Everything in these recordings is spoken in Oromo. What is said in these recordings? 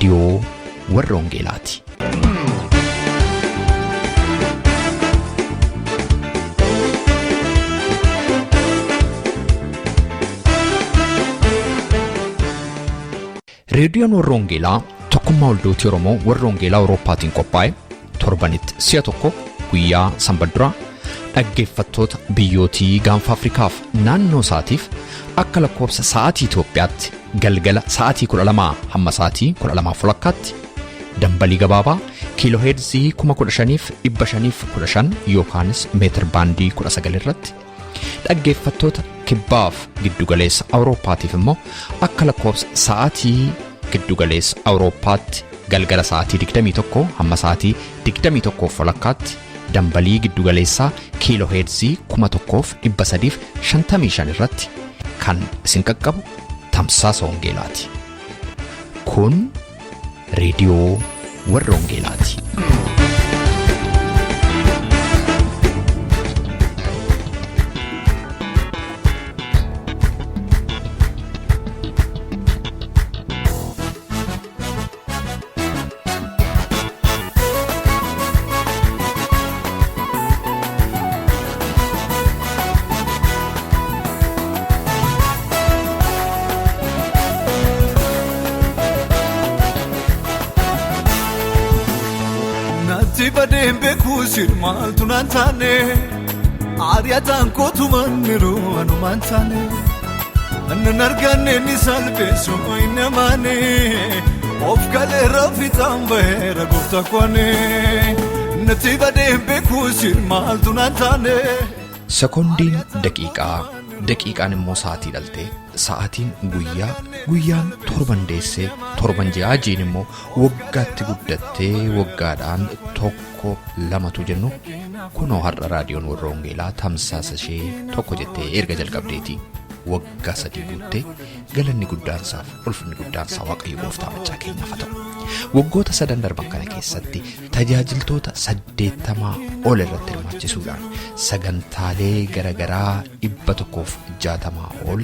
Reediyoo Warra Wangeelaati. Reediyoon Warra Wangeelaa tokkummaa waldootii Oromoo Warra Wangeelaa Awurooppaatiin qophaa'e torbanitti si'a tokko guyyaa sanbadduraa dhaggeeffattoota biyyootii gaanfa Afrikaaf naannoo isaatiif akka lakkoofsa sa'aatii Itoophiyaatti galgala sa'aatii 12 hamma sa'aatii 12 walakkaatti dambalii gabaabaa kiilooheerzii 15,515 yookaanis meetir baandii 19 irratti dhaggeeffattoota kibbaaf giddugaleessa Awurooppaatiif immoo akka lakkoofsa sa'aatii giddugaleessa Awurooppaatti galgala sa'aatii 21 hamma sa'aatii 21 walakkaatti dambalii giddugaleessaa kiilooheerzii 1355 irratti kan isin qaqqabu tamsaasa wangeelaati. Kun reediyoo warra wangeelaati. Natti badeen beeku siin maaltu naan taane ari'ataan kootumaan yeroo anumaan taane annan arganne ni salpheessu hin amaane of galee raffitaan baheera gooftaa koone natti badeen beeku siin maaltu naan taane. Sekoondiin daqiiqaa, daqiiqaan immoo sa'aatii dhaltee, sa'aatiin guyyaa, guyyaan torban deessee, torban ji'aa, jiin immoo waggaatti guddattee waggaadhaan tokko lamatu jennu kunoo har'a raadiyoon warra wangeelaa tamsaasa ishee tokko jettee erga jalqabdeeti. Waggaa sadii guuttee galanni guddaansaaf ulfinni guddaansaa Waaqayyo gooftaa machaa keenyaaf haa ta'u. Waggoota sadan darban kana keessatti tajaajiltoota 80 ol irratti hirmaachisuudhaan sagantaalee garaagaraa 160 ol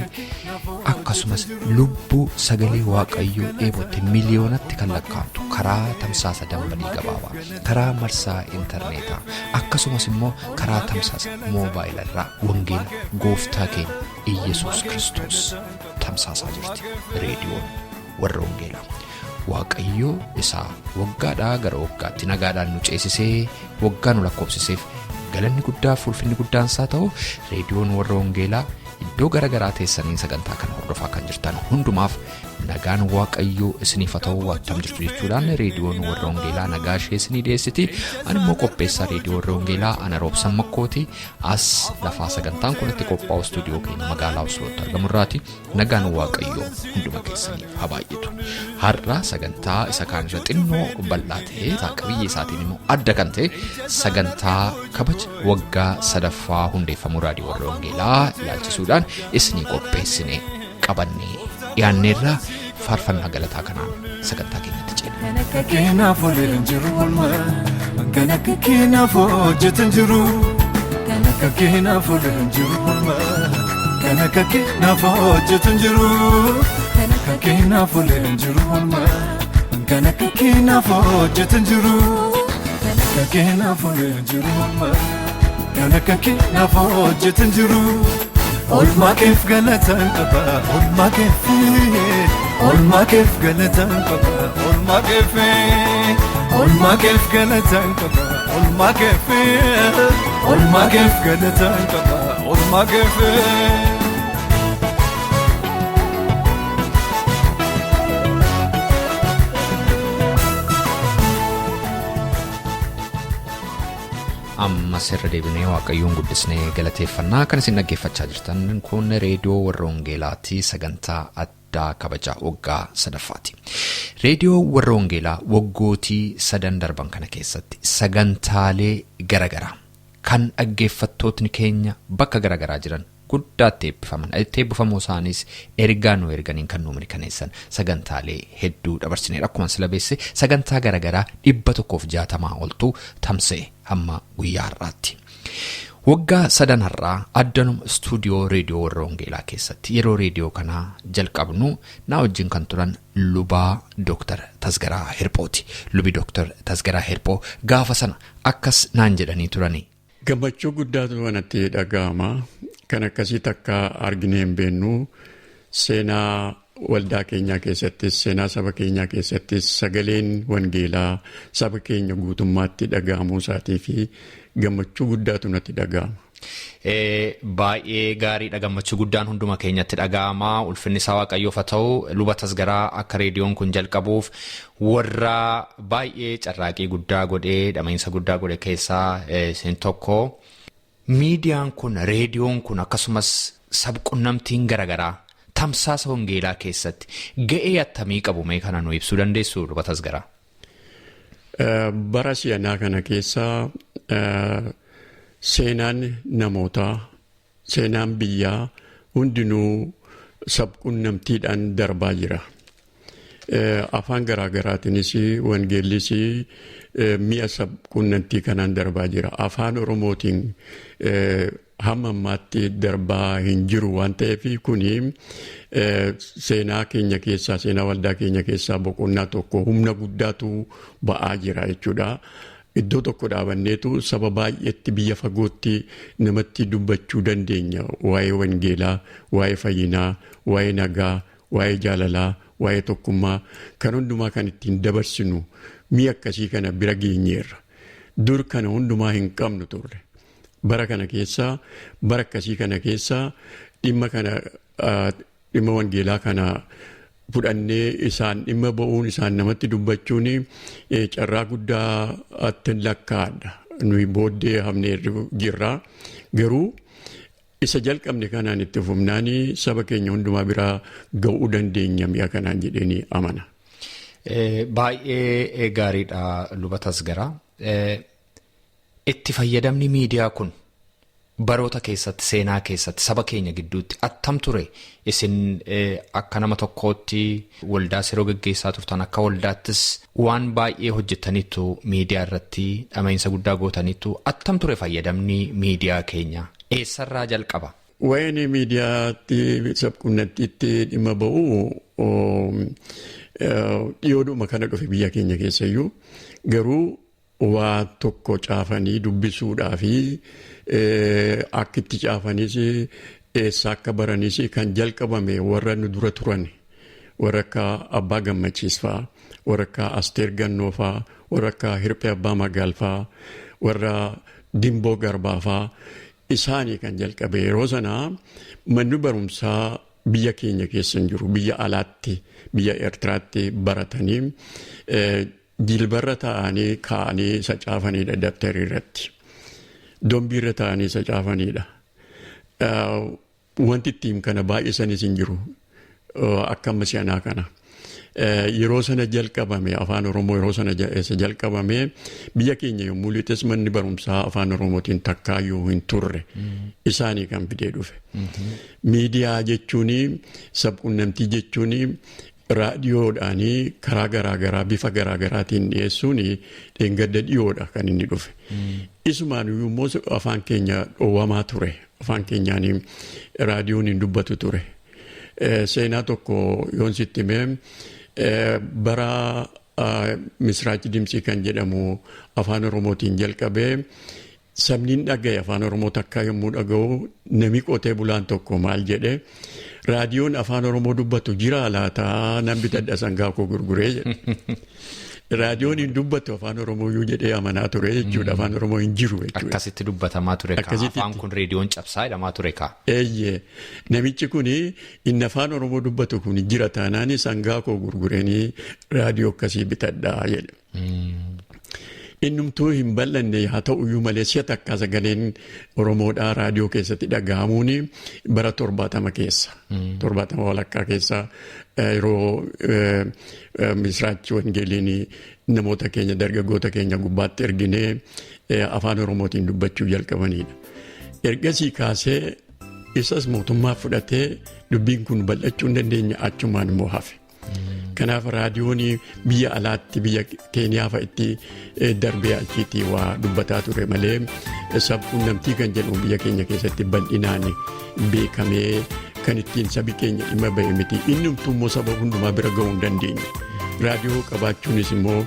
akkasumas lubbuu sagalee Waaqayyoo dheebotte miliyoonatti kan lakkaa'amtu karaa tamsaasa dambalii gabaabaa, karaa marsaa intarneetaa akkasumas immoo karaa tamsaasa moobaayila irraa wangeela gooftaa keenya Iyyasuus Kiristoos tamsaasaa jirti reediyoon warra wangeelaa. Waaqayyo isaa waggaadhaa gara waggaatti nagaadhaan nu ceesisee waggaa nu lakkoofsiseef galanni guddaa fi ulfinni guddaan isaa ta'u reediyoon warra wangeelaa iddoo gara garaa teessanii sagantaa kana hordofaa kan jirtan hundumaaf nagaan Waaqayyoo isiniif haa ta'u attam jirtu jechuudhaan reediyoon warra wangeelaa nagaa ishee isinii dhiyeessiti. Ani immoo qopheessaa reediyoo warra wangeelaa ana Roobsan Makkooti. As lafaa sagantaan kun itti qophaa'u istuudiyoo keenya magaalaa Oslootti argamu irraati. Nagaan Waaqayyoo hunduma keessaniif haa baay'atu. Har'a sagantaa isa kaan irra xinnoo bal'aa ta'e qabiyyee isaatiin immoo adda kan ta'e sagantaa kabaja waggaa sadaffaa hundeeffamuu raadiyoo warra wangeelaa ilaalchisuudhaan isinii qopheessine qabannee dhiyaanneerra faarfannaa galataa kanaan sagantaa keenyatti ceena. Kan akka keenaaf olee jiru oolmaa kan akka keenaaf hojjetan jiru. Kan akka keenaaf olee jiru oolmaa kan akka keenaaf hojjetan jiru. Kan akka keenaaf olee jiru oolmaa kan akka keenaaf hojjetan jiru. Kan akka keenaaf olee jiru oolmaa kan akka keenaaf hojjetan jiru. Oolmaa keef galataan qaba oolmaa keef oolmaa keef galataan qaba oolmaa keef oolmaa keef galataan qaba oolmaa keef oolmaa keef galataan qaba oolmaa keef. Ammas irra deebinee Waaqayyoon guddisnee galateeffannaa kan isin dhaggeeffachaa jirtan kun reediyoo warra wangeelaati sagantaa addaa kabaja waggaa sadaffaati. Reediyoo warra wangeelaa waggootii sadan darban kana keessatti sagantaalee garaagaraa kan dhaggeeffattootni keenya bakka garaagaraa jiran guddaatti eebbifaman itti eebbifamuu isaanis ergaa nu erganiin kan nu mirkaneessan sagantaalee hedduu dabarsineera. Akkuma sila beesse sagantaa garaagaraa 160 oltu tamsa'e hamma guyyaa har'aatti. Waggaa sadan har'aa addanuma istuudiyoo reediyoo warra Wangeelaa keessatti yeroo reediyoo kanaa jalqabnu naa wajjin kan turan lubaa Dooktar Tasgaraa Hirphooti. Lubi Dooktar Tasgaraa Hirphoo gaafa sana akkas naan jedhanii turani. Gammachuu guddaatu natti dhaga'ama. Kan akkasii takka arginee hin beeknu seenaa waldaa keenyaa keessattis seenaa saba keenyaa keessattis sagaleen wangeelaa saba keenya guutummaatti dhaga'amuu isaatii fi gammachuu guddaatu natti dhaga'ama. Baay'ee gaariidha gammachuu guddaan hunduma keenyatti dhaga'ama ulfinni isaa waaqayyoof haa ta'u luba tasgaraa akka reediyoon kun jalqabuuf warra baay'ee carraaqii guddaa godhee dhama'iinsa guddaa godhe keessaa isin tokko. Miidiyaan kun reediyoon kun akkasumas sabqunnamtiin garaagaraa tamsaasa wangeelaa keessatti ga'ee attamii qabu mee kana nu ibsuu dandeessu luba tasgaraa? Bara si'anaa kana keessa seenaan namootaa seenaan biyyaa hundinuu sabqunnamtiidhaan darbaa jira. Afaan garaagaraatiinis wangeellis mi'a sabqunnamtii kanaan darbaa jira. Afaan Oromootiin hamma ammaatti darbaa hin jiru waan ta'eef kuni seenaa keenya keessaa seenaa waldaa keenya keessaa boqonnaa tokko humna guddaatu ba'aa jira jechuudha. Iddoo tokko dhaabanneetu saba baay'eetti biyya fagootti namatti dubbachuu dandeenya. Waa'ee wangeelaa, waa'ee fayyinaa, waa'ee nagaa, waa'ee jaalalaa, waa'ee tokkummaa kan hundumaa kan ittiin dabarsinu mi'a akkasii kana bira geenyeerra. Dur kana hundumaa hin qabnu turre. Bara kana keessa bara akkasii kana keessa dhimma kana dhimma wangeelaa kana fudhannee isaan dhimma ba'uun isaan namatti dubbachuun carraa guddaa lakkaa'adha. Nuyi booddee hafnee jirra. Garuu isa jalqabne kanaan itti fufnaan saba keenya hundumaa biraa ga'uu dandeenya mi'a kanaan jedheenii amana. Baay'ee gaariidha luba tasgaraa. Itti fayyadamni miidiyaa kun baroota keessatti seenaa keessatti saba keenya gidduutti attam ture isin akka nama tokkootti waldaas yeroo gaggeessaa turtan akka waldaattis waan baay'ee hojjetaniitu miidiyaa irratti dhama'iinsa guddaa gootaniitu attam ture fayyadamni miidiyaa keenya eessarraa jalqaba? Waa'een miidiyaatti sabqunnamtiitti dhimma ba'u dhiyoodhuma kana dhufe biyya keenya keessayyuu garuu waa tokko caafanii dubbisuudhaa fi akka itti caafanis eessa akka baranis kan jalqabame warra nu dura turan warra akka Abbaa Gammachiis fa'aa warra akka Asteer Gannoo fa'aa warra akka Hirphee Abbaa Magaal fa'aa warra Dimboo Garbaa fa'aa isaanii kan jalqabe yeroo sanaa manni barumsaa biyya keenya keessa hin jiru biyya alaatti biyya Eertiraatti baratanii jilbarra taa'anii kaa'anii isa caafanidha dabtarii irratti. Dombiirra taa'anii isa caafanidha. Wanti ittiin kana baay'isanis hin jiru akka amma si'anaa kana. Yeroo sana jalqabame afaan Oromoo yeroo sana isa jalqabame biyya keenya yommuu lixes manni barumsaa afaan Oromootiin takkaayyuu hin turre isaanii kan fidee dhufe. Miidiyaa jechuun sabqunnamtii jechuun raadiyoodhaanii karaa garaagaraa bifa garaagaraatiin dhiyeessuun dheengadda dhiyoodha kan inni dhufe. Isumaan immoo afaan keenya dhoowwamaa ture. Afaan keenyaan raadiyoon hin dubbatu ture. Seenaa tokko yoon sitti himee bara Misiraachi Dimtsii kan jedhamu afaan Oromootiin jalqabee sabni hin dhagaye afaan Oromoo takkaa yommuu dhaga'u nami qotee bulaan tokko maal jedhe raadiyoon afaan Oromoo dubbatu jira laataa nan bitadha sangaa koo gurguree jedhe. Raadiyoon hin dubbatu afaan Oromoo iyyuu jedhee amanaa ture jechuudha. Afaan Oromoo hin jiru jechuudha. Akkasitti dubbatamaa ture kaa. Afaan kun raadiyoon cabsaa jedhamaa ture kaa. Eeyyee namichi kun inni afaan Oromoo dubbatu kun jira taanaan sangaa koo gurguranii raadiyoo akkasii bitadhaa jedhe. Innumtuu hin bal'anne haa ta'uyyuu malee si'a takkaa sagaleen Oromoodhaa raadiyoo keessatti dhaga'amuun bara 70 keessa. 70 walakkaa keessa yeroo Misiraachi Wangeeliin namoota keenya dargaggoota keenya gubbaatti erginee afaan Oromootiin dubbachuu jalqabanidha. Ergasii kaasee isas mootummaa fudhatee dubbiin kun bal'achuu hin dandeenye achumaan immoo hafe. Kanaaf raadiyoon biyya alaatti biyya Keeniyaa fa'itti darbee achiitti waa dubbataa ture malee sabquunnamtii kan jedhamu biyya keenya keessatti bal'inaan beekamee kan ittiin sabi keenya dhimma ba'e miti. Inni immoo saba hundumaa bira ga'uu hin dandeenye. Raadiyoo qabaachuunis immoo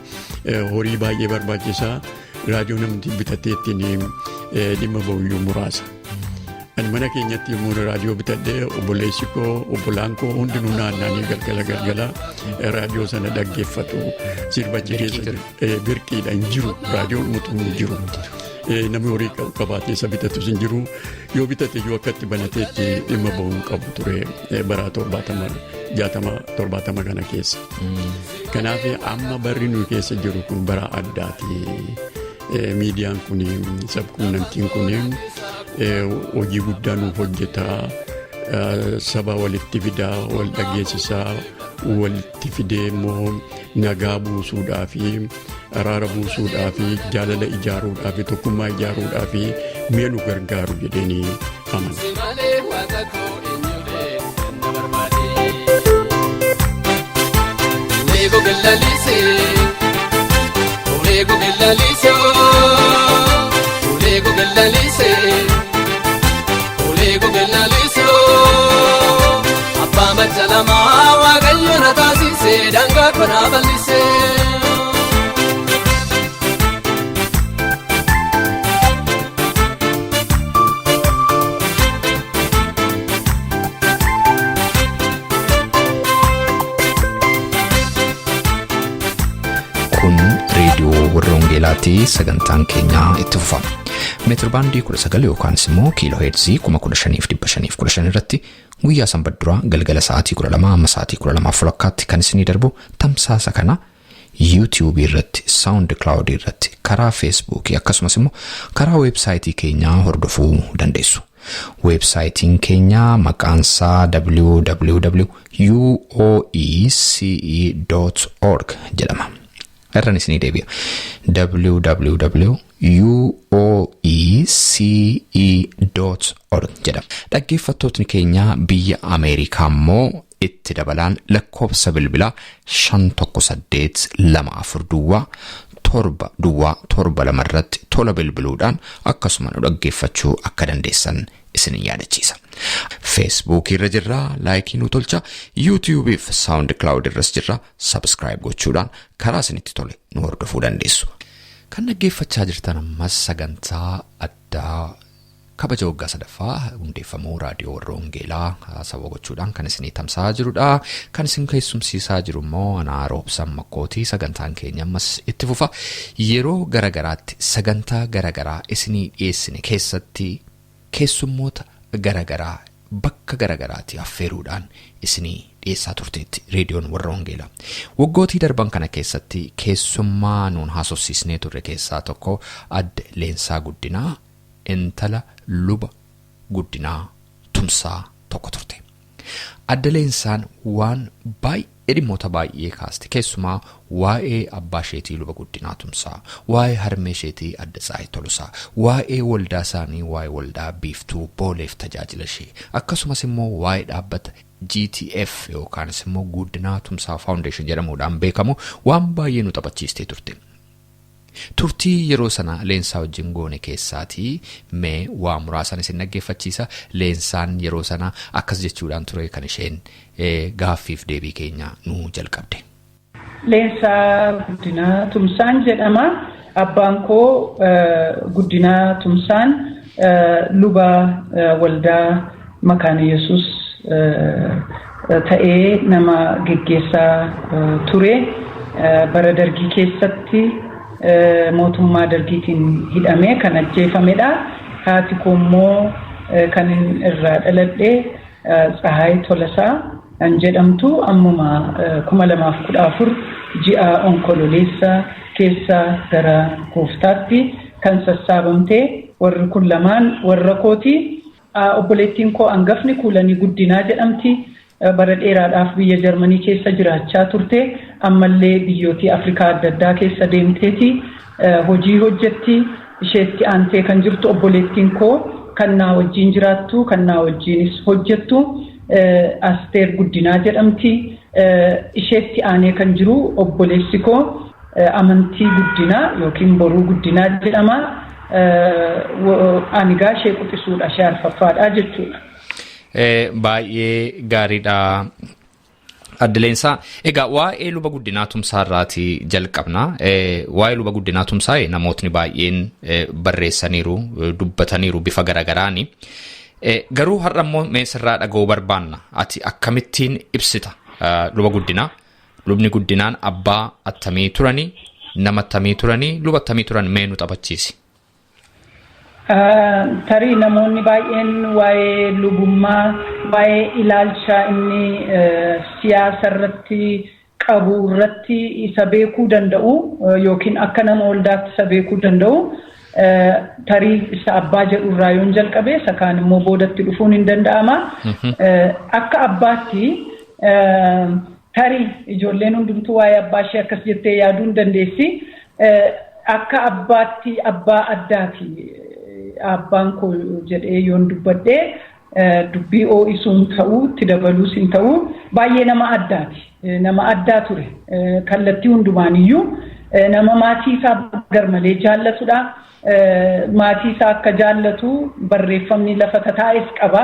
horii baay'ee barbaachisaa. Raadiyoo namni bitatee ittiin dhimma ba'uyyuu muraasa. Ani mana keenyatti yommuu raadiyoo bitadhee obboleessi koo obbolaan koo hundinuu naanna'anii galgala galgala raadiyoo sana dhaggeeffatu. Sirbachi keessa birqiidha hin jiru raadiyoon mutuu hin jiru. Namni horii qabaatee isa bitatus hin jiru. Yoo bitate iyyuu akka itti banatee itti dhimma ba'uu hin qabu ture bara 60-70 kana keessa. Kanaaf amma barri nuyi keessa jiru kun bara addaati. Miidiyaan kun sabquunnamtiin kun hojii guddaa nuuf hojjetaa, saba walitti fidaa, wal dhageessisaa, walitti fidee immoo nagaa buusuudhaa fi araara buusuudhaa fi jaalala ijaaruudhaa fi tokkummaa ijaaruudhaa fi mee nu gargaaru jedheenii amana. Abbaa macalamaa waaqayyo na taasise daangaa kanaa bal'ise. Kun reediyoo warra Wangeelaati sagantaan keenyaa itti fufa. Meetirbaandii 19 yookaanis immoo kiiloo heerzii 15,515 irratti guyyaa sanbata duraa galgala sa'aatii 12 amma sa'aatii 12:30 kan isinii darbu tamsaasa kana yuutiyuubii irratti, saawundi kilaawudii irratti, karaa feesbuukii akkasumas immoo karaa weebsaayitii keenyaa hordofuu dandeessu. Weebsaayitiin keenya maqaansaa www.uoece.org jedhama. Irraan isinii deebi'a. www.uoece.org jedhama. Dhaggeeffattootni keenya biyya Ameerikaa immoo itti dabalaan lakkoofsa bilbilaa 518 24 duwwaa 7 duwwaa 7 2 irratti tola bilbiluudhaan akkasuma nu dhaggeeffachuu akka dandeessan isin yaadachiisa. Feesbuukii irra jirra, laayikii nu tolcha, yuutiyuubii fi saawundi kilaawud irras jirra, sabskraayib gochuudhaan karaa isinitti tole nu hordofuu dandeessu. Kan dhaggeeffachaa jirtan ammas sagantaa addaa kabaja waggaa sadaffaa hundeeffamuu raadiyoo warra Wangeelaa sababa gochuudhaan kan isinii tamsa'aa jirudha. Kan isin keessumsiisaa jiru immoo anaa Roobsan Makkootii sagantaan keenya ammas itti fufa. Yeroo garagaraatti sagantaa garagaraa isinii dhiyeessine keessatti keessummoota garagaraa bakka garagaraatti affeeruudhaan isinii dhiyeessaa turteetti reediyoon warra Wangeelaa. Waggootii darban kana keessatti keessummaa nuun haasofsiisnee turre keessaa tokko adde Leensaa Guddinaa intala luba Guddinaa Tumsaa tokko turte. Adde Leensaan waan baay'ee dhimmoota baay'ee kaaste keessumaa waa'ee abbaa isheetii luba Guddinaa Tumsaa, waa'ee harmee isheetii adde Tsaayii Tolosaa, waa'ee waldaa isaanii waa'ee waldaa biiftuu booleef tajaajila ishee akkasumas immoo waa'ee dhaabbata GTF yookaanis immoo Guddinaa Tumsaa Faawundeeshin jedhamuudhaan beekamu waan baay'ee nu taphachiistee turte. Turtii yeroo sana Leensaa wajjin goone keessaatii mee waa muraasan isin dhaggeeffachiisa. Leensaan yeroo sana akkas jechuudhaan ture kan isheen gaaffiif deebii keenya nu jalqabde. Leensaa Guddinaa Tumsaan jedhama. Abbaan koo Guddinaa Tumsaan luba waldaa Makaana Yesuus ta'ee nama geggeessaa ture. Bara dargii keessatti mootummaa dargiitiin hidhamee kan ajjeefamedha. Haati koo immoo kan irraa dhaladhe Tsahaay Tolasaa kan jedhamtu ammuma 2014 ji'a onkololeessa keessa gara gooftaatti kan sassaabamte warri kun lamaan warra kooti. Obboleettiin koo hangafni Kuulanii Guddinaa jedhamti. Bara dheeraadhaaf biyya Jarmanii keessa jiraachaa turte. Ammallee biyyootii Afrikaa adda addaa keessa deemteeti hojii hojjetti. Isheetti aantee kan jirtu obboleettiin koo kan naa wajjin jiraattu kan naa wajjinis hojjettu Asteer Guddinaa jedhamti. Isheetti aanee kan jiru obboleessi koo Amantii Guddinaa yookiin Boruu Guddinaa jedhama. Ani egaa ishee quxisuudha, ishee arfaffaadha jechuudha. Baay'ee gaariidha. Adde Leensaa, egaa waa'ee Luba Guddinaa Tumsaa irraatii jalqabna. Waa'ee Luba Guddinaa Tumsaa namootni baay'een barreessaniiru, dubbataniiru bifa garaagaraani. Garuu har'a immoo mee sirraa dhaga'uu barbaanna. Ati akkamittiin ibsita Luba Guddinaa? Lubni Guddinaan abbaa attamii turanii? Nama attamii turanii? Luba attamii turan mee nu taphachiisi? Tarii namoonni baay'een waa'ee lubummaa, waa'ee ilaalcha inni siyaasa irratti qabu irratti isa beekuu danda'u yookiin akka nama waldaatti isa beekuu danda'u. Tarii isa abbaa jedhu irraa yoon jalqabe, isa kaan immoo boodatti dhufuun hin danda'ama. Akka abbaatti, tarii ijoolleen hundumtuu waa'ee abbaa ishee akkas jettee yaaduu hin dandeessi. Akka abbaatti abbaa addaati abbaan koo jedhee yoon dubbadhee dubbii ho'isuun ta'uu, itti dabaluus hin ta'u, baay'ee nama addaati. Nama addaa ture. Kallattii hundumaaniyyuu nama maatii isaa garmalee jaallatudha. Maatii isaa akka jaallatu barreeffamni lafa tataa'es qaba.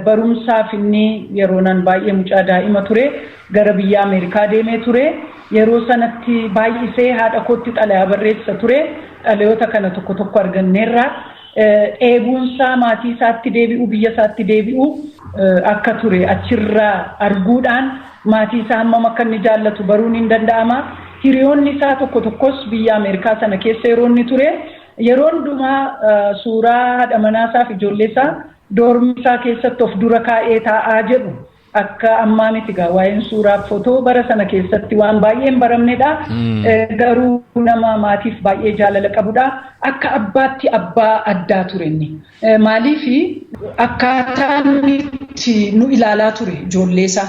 Barumsaaf inni yeroo nan baay'ee mucaa daa'ima ture gara biyya Ameerikaa deemee ture. Yeroo sanatti baay'isee haadha kootti xalayaa barreessa ture. Xalayoota kana tokko tokko arganneerra. Dheebuunsaa maatii isaatti deebi'u, biyya isaatti deebi'u akka ture achirraa arguudhaan maatii isaa hammam akka inni jaallatu baruun hin danda'ama. Hiriyoonni isaa tokko tokkos biyya Ameerikaa sana keessa yeroo inni ture yeroo hundumaa suuraa haadha manaa isaa fi ijoollee isaa doormii isaa keessatti of dura kaa'ee taa'aa jedhu. Akka ammaa miti gaa waa'een suuraa footoo bara sana keessatti waan baay'ee hin baramnedha. Garuu nama maatiif baay'ee jaalala qabudha. Akka abbaatti abbaa addaa ture inni. Maaliif akkaataan itti nu ilaalaa ture ijoollee isaa.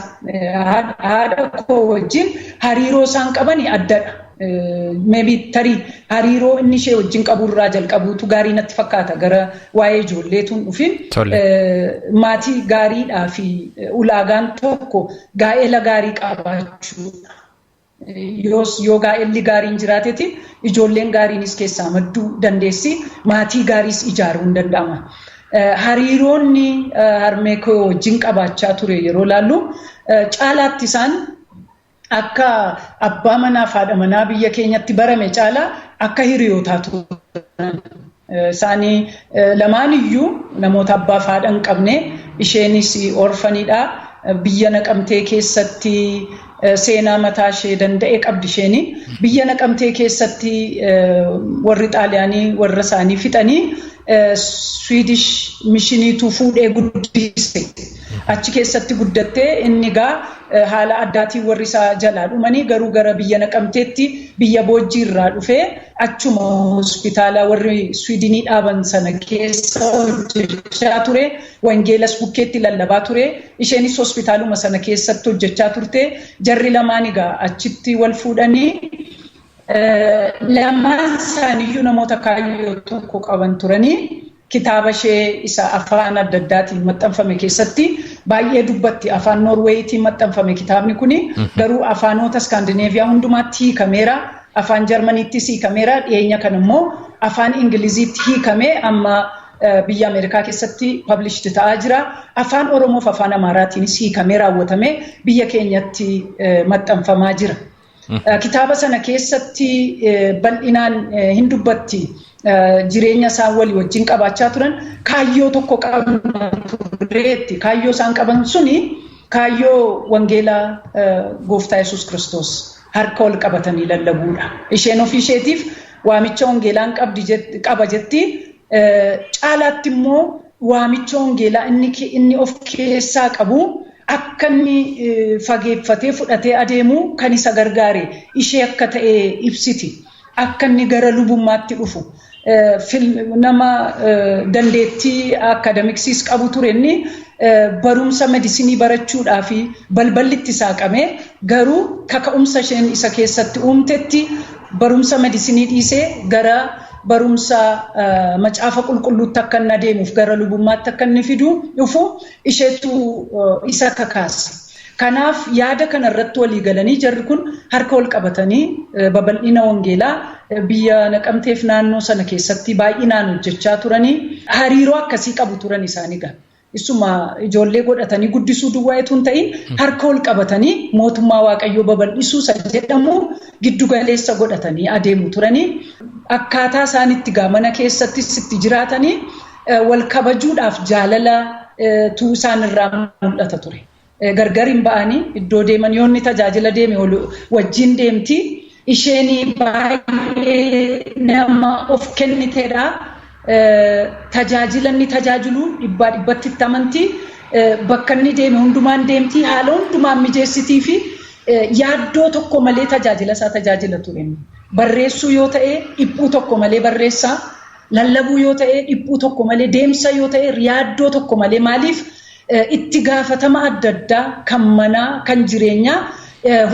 Haadha koo wajjin hariiroo isaan qaban addadha. Maybe tarii hariiroo inni ishee wajjin qabu irraa jalqabuutu gaarii natti fakkaata gara waa'ee ijoolleetuun dhufin. Maatii gaariidhaa fi ulaagaan tokko gaa'ela gaarii qabaachuudha. Yoo gaa'elli gaariin jiraateeti ijoolleen gaariinis keessaa madduu dandeessi, maatii gaariis ijaaruu hin danda'ama. Hariiroonni harmee koo wajjin qabaachaa ture yeroo laallu, caalaatti isaan akka abbaa manaa fi haadha manaa biyya keenyatti barame caalaa akka hiriyootaa turan. Isaanii lamaan iyyuu namoota abbaa fi haadha hin qabne, isheenis orphaniidha. Biyya Naqamtee keessatti seenaa mataa ishee danda'e qabdi isheeni. Biyya Naqamtee keessatti warri Xaaliyaanii warra isaanii fixanii Swedish missioniitu fuudhee guddise. Achi keessatti guddattee, inni egaa haala addaatiin warri isaa jalaa dhumanii garuu gara biyya Naqamteetti biyya Boojjii irraa dhufee achuma hospitaala warri Swiidinii dhaaban sana keessa hojjechaa ture. Wangeelas bukkeetti lallabaa ture. Isheenis hospitaaluma sana keessatti hojjechaa turte. Jarri lamaan egaa achitti wal fuudhanii, lamaan isaaniiyyuu namoota kaayyoo tokko qaban turanii. Kitaaba ishee isa afaan adda addaatiin maxxanfame keessatti baay'ee dubbatti. Afaan Noorweeyitiin maxxanfame kitaabni kuni, garuu afaanota Iskaandineeviyaa hundumaatti hiikameera. Afaan Jarmaniittis hiikameera. Dhiyeenya kan immoo afaan Ingiliziitti hiikamee amma biyya Ameerikaa keessatti published ta'aa jira. Afaan Oromoof afaan Amaaraatiinis hiikamee raawwatamee biyya keenyatti maxxanfamaa jira. Kitaaba sana keessatti bal'inaan hin dubbatti. Jireenya isaan walii wajjin qabaachaa turan, kaayyoo tokko qabna tureetti. Kaayyoo isaan qaban suni kaayyoo wangeelaa gooftaa Yesuus Kiristoos harka wal qabatanii lallabuudha. Isheen ofii isheetiif waamicha wangeelaan qaba jetti. Caalaatti immoo waamicha wangeelaa inni of keessaa qabu akka inni fageeffatee fudhatee adeemu kan isa gargaare ishee akka ta'e ibsiti. Akka inni gara lubummaatti dhufu. Nama dandeettii academicsiis qabu ture inni, barumsa medicinii barachuudhaa fi balballi itti saaqame, garuu kaka'umsa isheen isa keessatti uumtetti barumsa medicinii dhiisee gara barumsa macaafa qulqulluutti akka inni adeemuuf, gara lubummaatti akka inni fidu dhufu isheetu isa kakaase. Kanaaf yaada kana irratti walii galanii jarri kun harka wal qabatanii babal'ina wangeelaa biyya Naqamteef naannoo sana keessatti baay'inaan hojjechaa turanii hariiroo akkasii qabu turan isaanii gaha. Isuma ijoollee godhatanii guddisuu duwwaa itoo hin ta'in harka wal qabatanii mootummaa Waaqayyoo babal'isuu isa jedhamu giddu galeessa godhatanii adeemu turanii akkaataa isaan itti mana keessattis itti jiraatanii wal kabajuudhaaf jaalala tu isaan irraa mul'ata ture. Gargar hin ba'anii iddoo deeman yoo inni tajaajila deeme wajjin deemti. Isheen baay'ee nama of kenniteedha. Tajaajila inni tajaajilu dhibbaa dhibbatti itti amanti. Bakka inni deeme hundumaan deemti. Haala hundumaan mijeessitii fi yaaddoo tokko malee tajaajila isaa tajaajila ture. Barreessuu yoo ta'e dhiphuu tokko malee barreessaa. Lallabuu yoo ta'e dhiphuu tokko malee deemsa yoo ta'e yaaddoo tokko malee maaliif itti gaafatama adda addaa kan manaa kan jireenyaa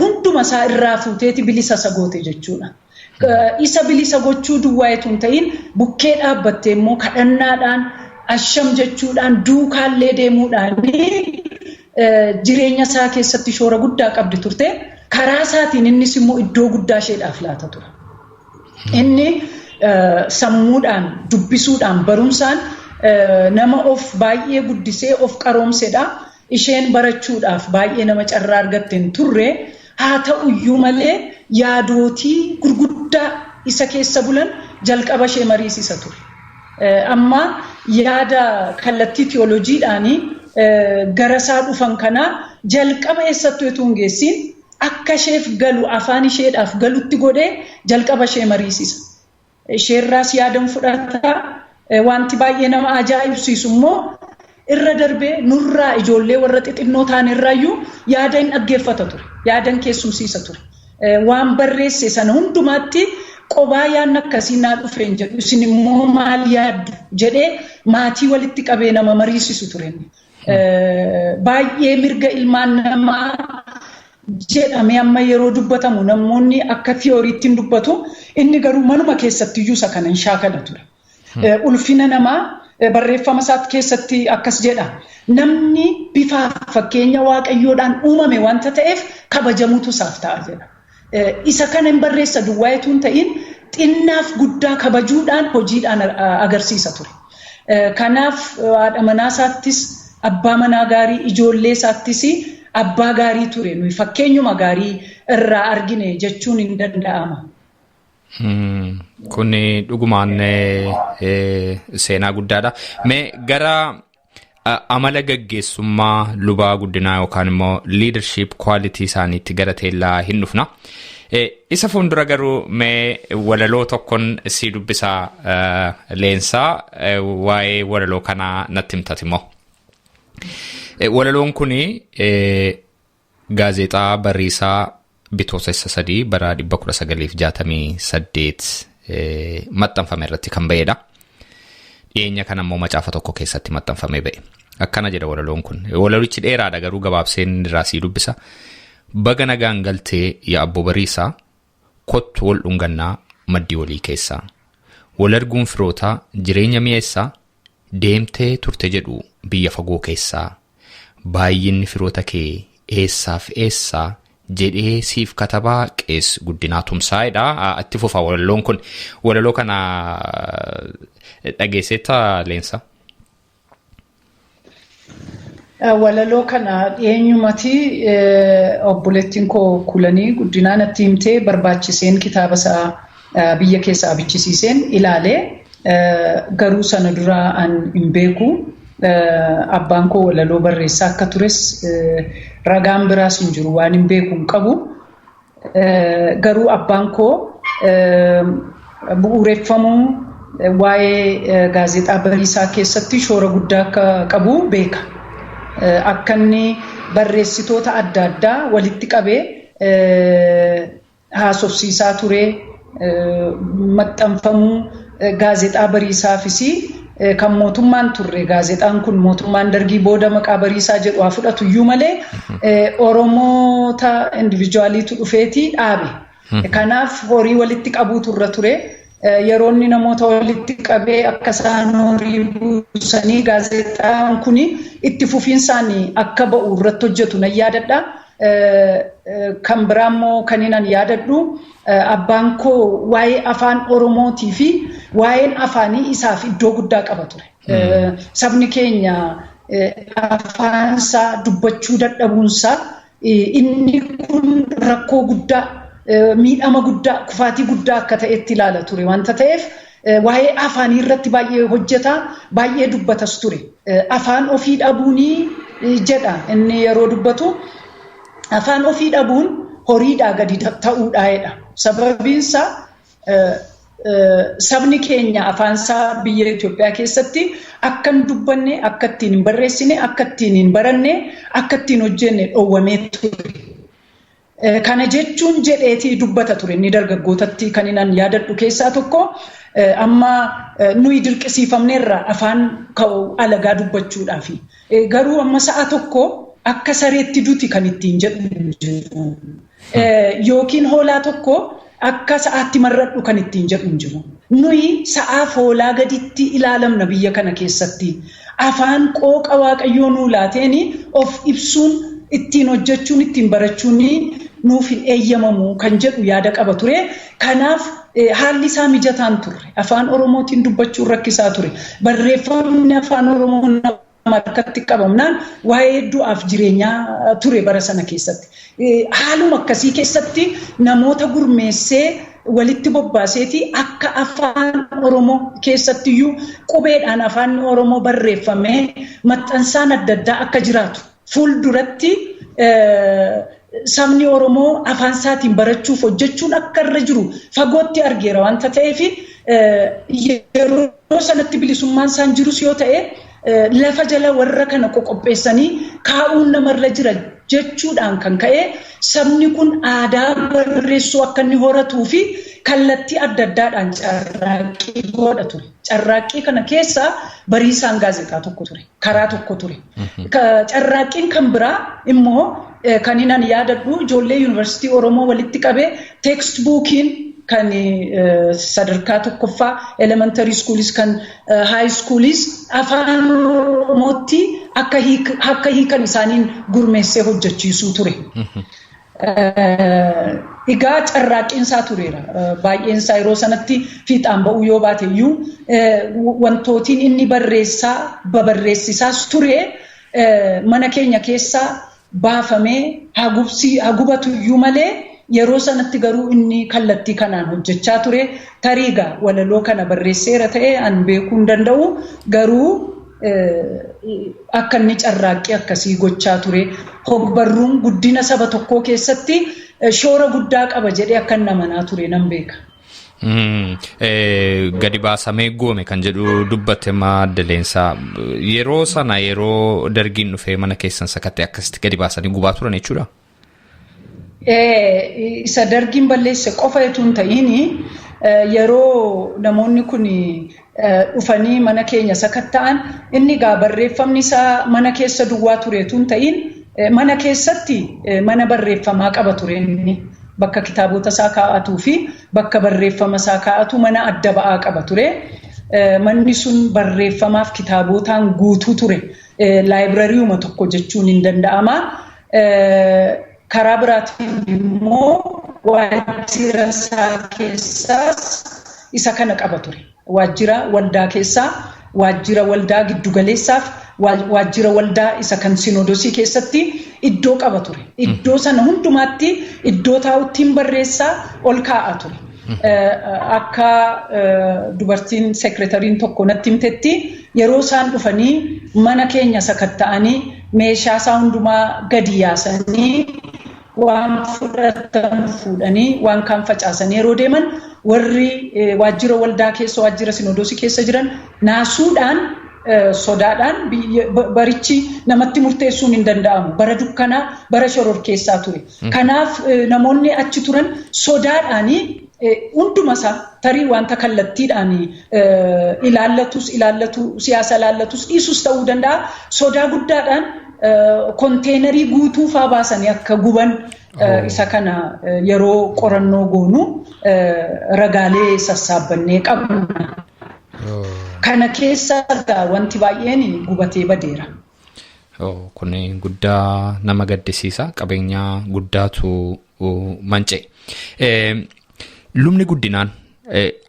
hunduma isaa irraa fuuteeti bilisa isa goote jechuudha. Isa bilisa gochuu duwwaa itoo hin ta'in bukkee dhaabbattee immoo kadhannaadhaan asham jechuudhaan duukaallee deemuudhaan jireenya isaa keessatti shoora guddaa qabdi turte. Karaa isaatiin innis immoo iddoo guddaa isheedhaaf laata ture. Inni sammuudhaan dubbisuudhaan barumsaan nama of baay'ee guddisee of qaroomsedha. Isheen barachuudhaaf baay'ee nama carraa argatte hin turre. Haa ta'uyyuu malee yaadootii gurguddaa isa keessa bulan jalqaba ishee mariisisa ture. Amma yaada kallattii tiyooloojiidhaanii gara isaa dhufan kanaa jalqaba eessattuu utuu hin geessin akka isheef galu afaan isheedhaaf galutti godhee jalqaba ishee mariisisa. Isheerraas yaadan fudhata. Wanti baay'ee nama ajaa'ibsiisu immoo irra darbee nurraa ijoollee warra xixinnoo ta'an irraayyuu yaada hin dhaggeeffata ture. Yaada hin keessumsiisa ture. Waan barreesse sana hundumaatti qobaa yaadni akkasii naa dhufe hin jedhu isin immoo maal yaaddu jedhee maatii walitti qabee nama mariisisu ture. Baay'ee mirga ilmaan namaa jedhamee amma yeroo dubbatamu namoonni akka tiyooriitti hin dubbatu inni garuu manuma keessatti iyyuu isa kana hin shaakala ture. Ulfina namaa barreeffama isaatti keessatti akkas jedha. Namni bifa fakkeenya Waaqayyoodhaan uumame wanta ta'eef kabajamuutu isaaf ta'a jedha. Isa kana hin barreessa duwwaa itoo hin ta'in xinnaaf guddaa kabajuudhaan hojiidhaan agarsiisa ture. Kanaaf haadha manaa isaattis abbaa manaa gaarii ijoollee isaattis abbaa gaarii ture. Nuyi fakkeenyuma gaarii irraa argine jechuun hin danda'ama. Kun dhugumaan seenaa guddaadha. Mee gara amala gaggeessummaa lubaa guddinaa yookaan immoo leadership quality isaaniitti gara teellaa hin dhufna. Isa fuuldura garuu mee walaloo tokkoon si dubbisaa leensaa waa'ee walaloo kanaa natti himtati immoo. Walaloon kun gaazexaa Bariisaa bitootessa 3 bara 1968 maxxanfame irratti kan ba'edha. Dhiyeenya kana immoo macaafa tokko keessatti maxxanfamee ba'e. Akkana jedha walaloon kun. Walalichi dheeraadha garuu gabaabseen irraa sii dubbisa. Baga nagaan galtee yaa abbo Bariisaa kottu wal dhungannaa maddii walii keessaa. Wal arguun firootaa jireenya mi'eessaa deemtee turte jedhu biyya fagoo keessaa. Baay'inni firoota kee eessaaf eessaa jedhee siif katabaa qees guddinaa tumsaa'edha. Itti fufa walaloon kun. Walaloo kana dhageesseetta Leensaa? Walaloo kana dhiyeenyumati obboleettiin koo kulanii guddinaa natti himtee barbaachiseen kitaaba isaa biyya keessaa bichisiiseen ilaalee garuu sana dura an hin beeku. Abbaan koo walaloo barreessaa akka tures ragaan biraas hin jiru waan hin beeku hin qabu. Garuu abbaan koo bu'uureffamuu waa'ee gaazexaa Bariisaa keessatti shoora guddaa akka qabu beeka. Akka inni barreessitoota adda addaa walitti qabee haasofsiisaa ture maxxanfamuu gaazexaa Bariisaafis kan mootummaan turre gaazexaan kun mootummaan dargii booda maqaa Bariisaa jedhu haa fudhatu iyyuu malee Oromoota indivijuwaaliitu dhufeetii dhaabe. Kanaaf horii walitti qabuutu irra ture. Yeroo inni namoota walitti qabee akka isaan horii buusanii gaazexaan kun itti fufiinsaan akka ba'u irratti hojjetu nan yaadadha. Kan biraa immoo kan inni yaadadhu abbaan koo waa'ee afaan Oromootii fi waa'een afaanii isaaf iddoo guddaa qaba ture. Sabni keenya afaansaa dubbachuu dadhabuunsaa inni kun rakkoo guddaa, miidhama guddaa, kufaatii guddaa akka ta'etti ilaala ture wanta ta'eef waa'ee afaanii irratti baay'ee hojjetaa, baay'ee dubbatas ture. Afaan ofii dhabuunii jedha inni yeroo dubbatu, afaan ofii dhabuun horiidhaa gadi ta'uudhaa jedha. Sababiinsaa sabni keenya afaansaa biyya Itoophiyaa keessatti akka hin dubbanne, akka ittiin hin barreessine, akka ittiin hin baranne, akka ittiin hojjenne dhoowwamee ture. Kana jechuun jedheetii dubbata ture inni dargaggootatti kan inni yaadadhu keessaa tokko amma nuyi dirqisiifamneerra afaan alagaa dubbachuudhaaf. Garuu amma sa'a tokko akka sareetti duti kan ittiin jedhu jiru. Yookiin hoolaa tokko akka sa'aatti marradhu kan ittiin jedhu hin jiru. Nuyi sa'aaf hoolaa gaditti ilaalamna biyya kana keessatti. Afaan qooqa Waaqayyoo nuu laateen of ibsuun, ittiin hojjechuun, ittiin barachuun nuuf hin eeyyamamu kan jedhu yaada qaba ture. Kanaaf haalli isaa mijataan turre. Afaan Oromootiin dubbachuun rakkisaa ture. Barreeffamni afaan Oromoo nama harkatti qabamnaan waa'ee du'aaf jireenyaa ture bara sana keessatti. Haaluma akkasii keessatti namoota gurmeessee walitti bobbaaseeti akka afaan Oromoo keessattiyyuu qubeedhaan afaan Oromoo barreeffamee maxxansaan adda addaa akka jiraatu fuulduratti sabni Oromoo afaan isaatiin barachuuf hojjechuun akka irra jiru fagootti argeera wanta ta'eef yeroo sanatti bilisummaan isaan jirus yoo ta'e lafa jala warra kana qoqopheessanii kaa'uun namarra jira jechuudhaan kan ka'e sabni kun aadaa barreessuu akka inni horatuu fi kallattii adda addaadhaan carraaqqii godha ture. Carraaqqii kana keessa Bariisaan gaazexaa tokko ture. Karaa tokko ture. Carraaqqiin kan biraa immoo kan inni yaadadhu ijoollee yuunivarsiitii Oromoo walitti qabee textbookiin kan sadarkaa tokkoffaa elementary schoolis kan high schoolis afaan Oromootti akka hiikan isaaniin gurmeessee hojjechiisuu ture. Egaa carraaqqiin isaa tureera. Baay'een isaa yeroo sanatti fiixaan ba'uu yoo baate iyyuu wantootiin inni barreessaa babarreessisaas ture mana keenya keessaa baafamee hagubatu iyyuu malee yeroo sanatti garuu inni kallattii kanaan hojjechaa ture. Tariigaa walaloo kana barreesseera ta'e an beekuu hin danda'u garuu akka inni carraaqqii akkasii gochaa ture. Hogbarruun guddina saba tokkoo keessatti shoora guddaa qaba jedhee akka inni amanaa ture nan beeka. Gadi baasamee goome kan jedhu dubbate Madda Leensaa. Yeroo sana yeroo dargiin dhufee mana keessan sakattee akkasitti gadi baasanii gubaa turan jechuudha? Isa dargiin balleesse qofa utuu hin ta'in yeroo namoonni kun dhufanii mana keenya sakatta'an inni egaa barreeffamni isaa mana keessa duwwaa ture utuu hin ta'in mana keessatti mana barreeffamaa qaba ture inni. Bakka kitaabota isaa kaa'atuu fi bakka barreeffama isaa kaa'atu mana adda ba'aa qaba ture. Manni sun barreeffamaaf kitaabotaan guutuu ture. Laayibirariiwuma tokko jechuun hin danda'ama. Karaa biraatiin immoo waajjira isaa keessaas isa kana qaba ture. Waajjira waldaa keessaa, waajjira waldaa giddugaleessaaf, waajjira waldaa isa kan sinoodosii keessatti iddoo qaba ture. Iddoo sana hundumaatti iddoo taa'uttiin barreessaa ol kaa'a ture. Akka dubartiin seekretariin tokko natti himtetti yeroo isaan dhufanii mana keenya sakatta'anii meeshaa isaa hundumaa gadi yaasanii waan fudhatan fuudhanii waan kaan facaasanii yeroo deeman warri waajjira waldaa keessa waajjira sinoodosii keessa jiran naasuudhaan sodaadhaan barichi namatti murteessuun hin danda'amu. Bara dukkanaa, bara shororkeessaa ture. Kanaaf namoonni achi turan sodaadhaanii hunduma isaa tarii wanta kallattiidhaan ilaallatus ilaallatu siyaasa ilaallatus dhiisus ta'uu danda'a. Sodaa guddaadhaan konteenarii guutuu faa baasanii akka guban Isa kana yeroo qorannoo goonu ragaalee sassaabbannee qabna. Kana keessa wanti baay'een gubatee badeera. Kun guddaa nama gaddisiisa. Qabeenya guddaatu manca'e. Lubni Guddinaan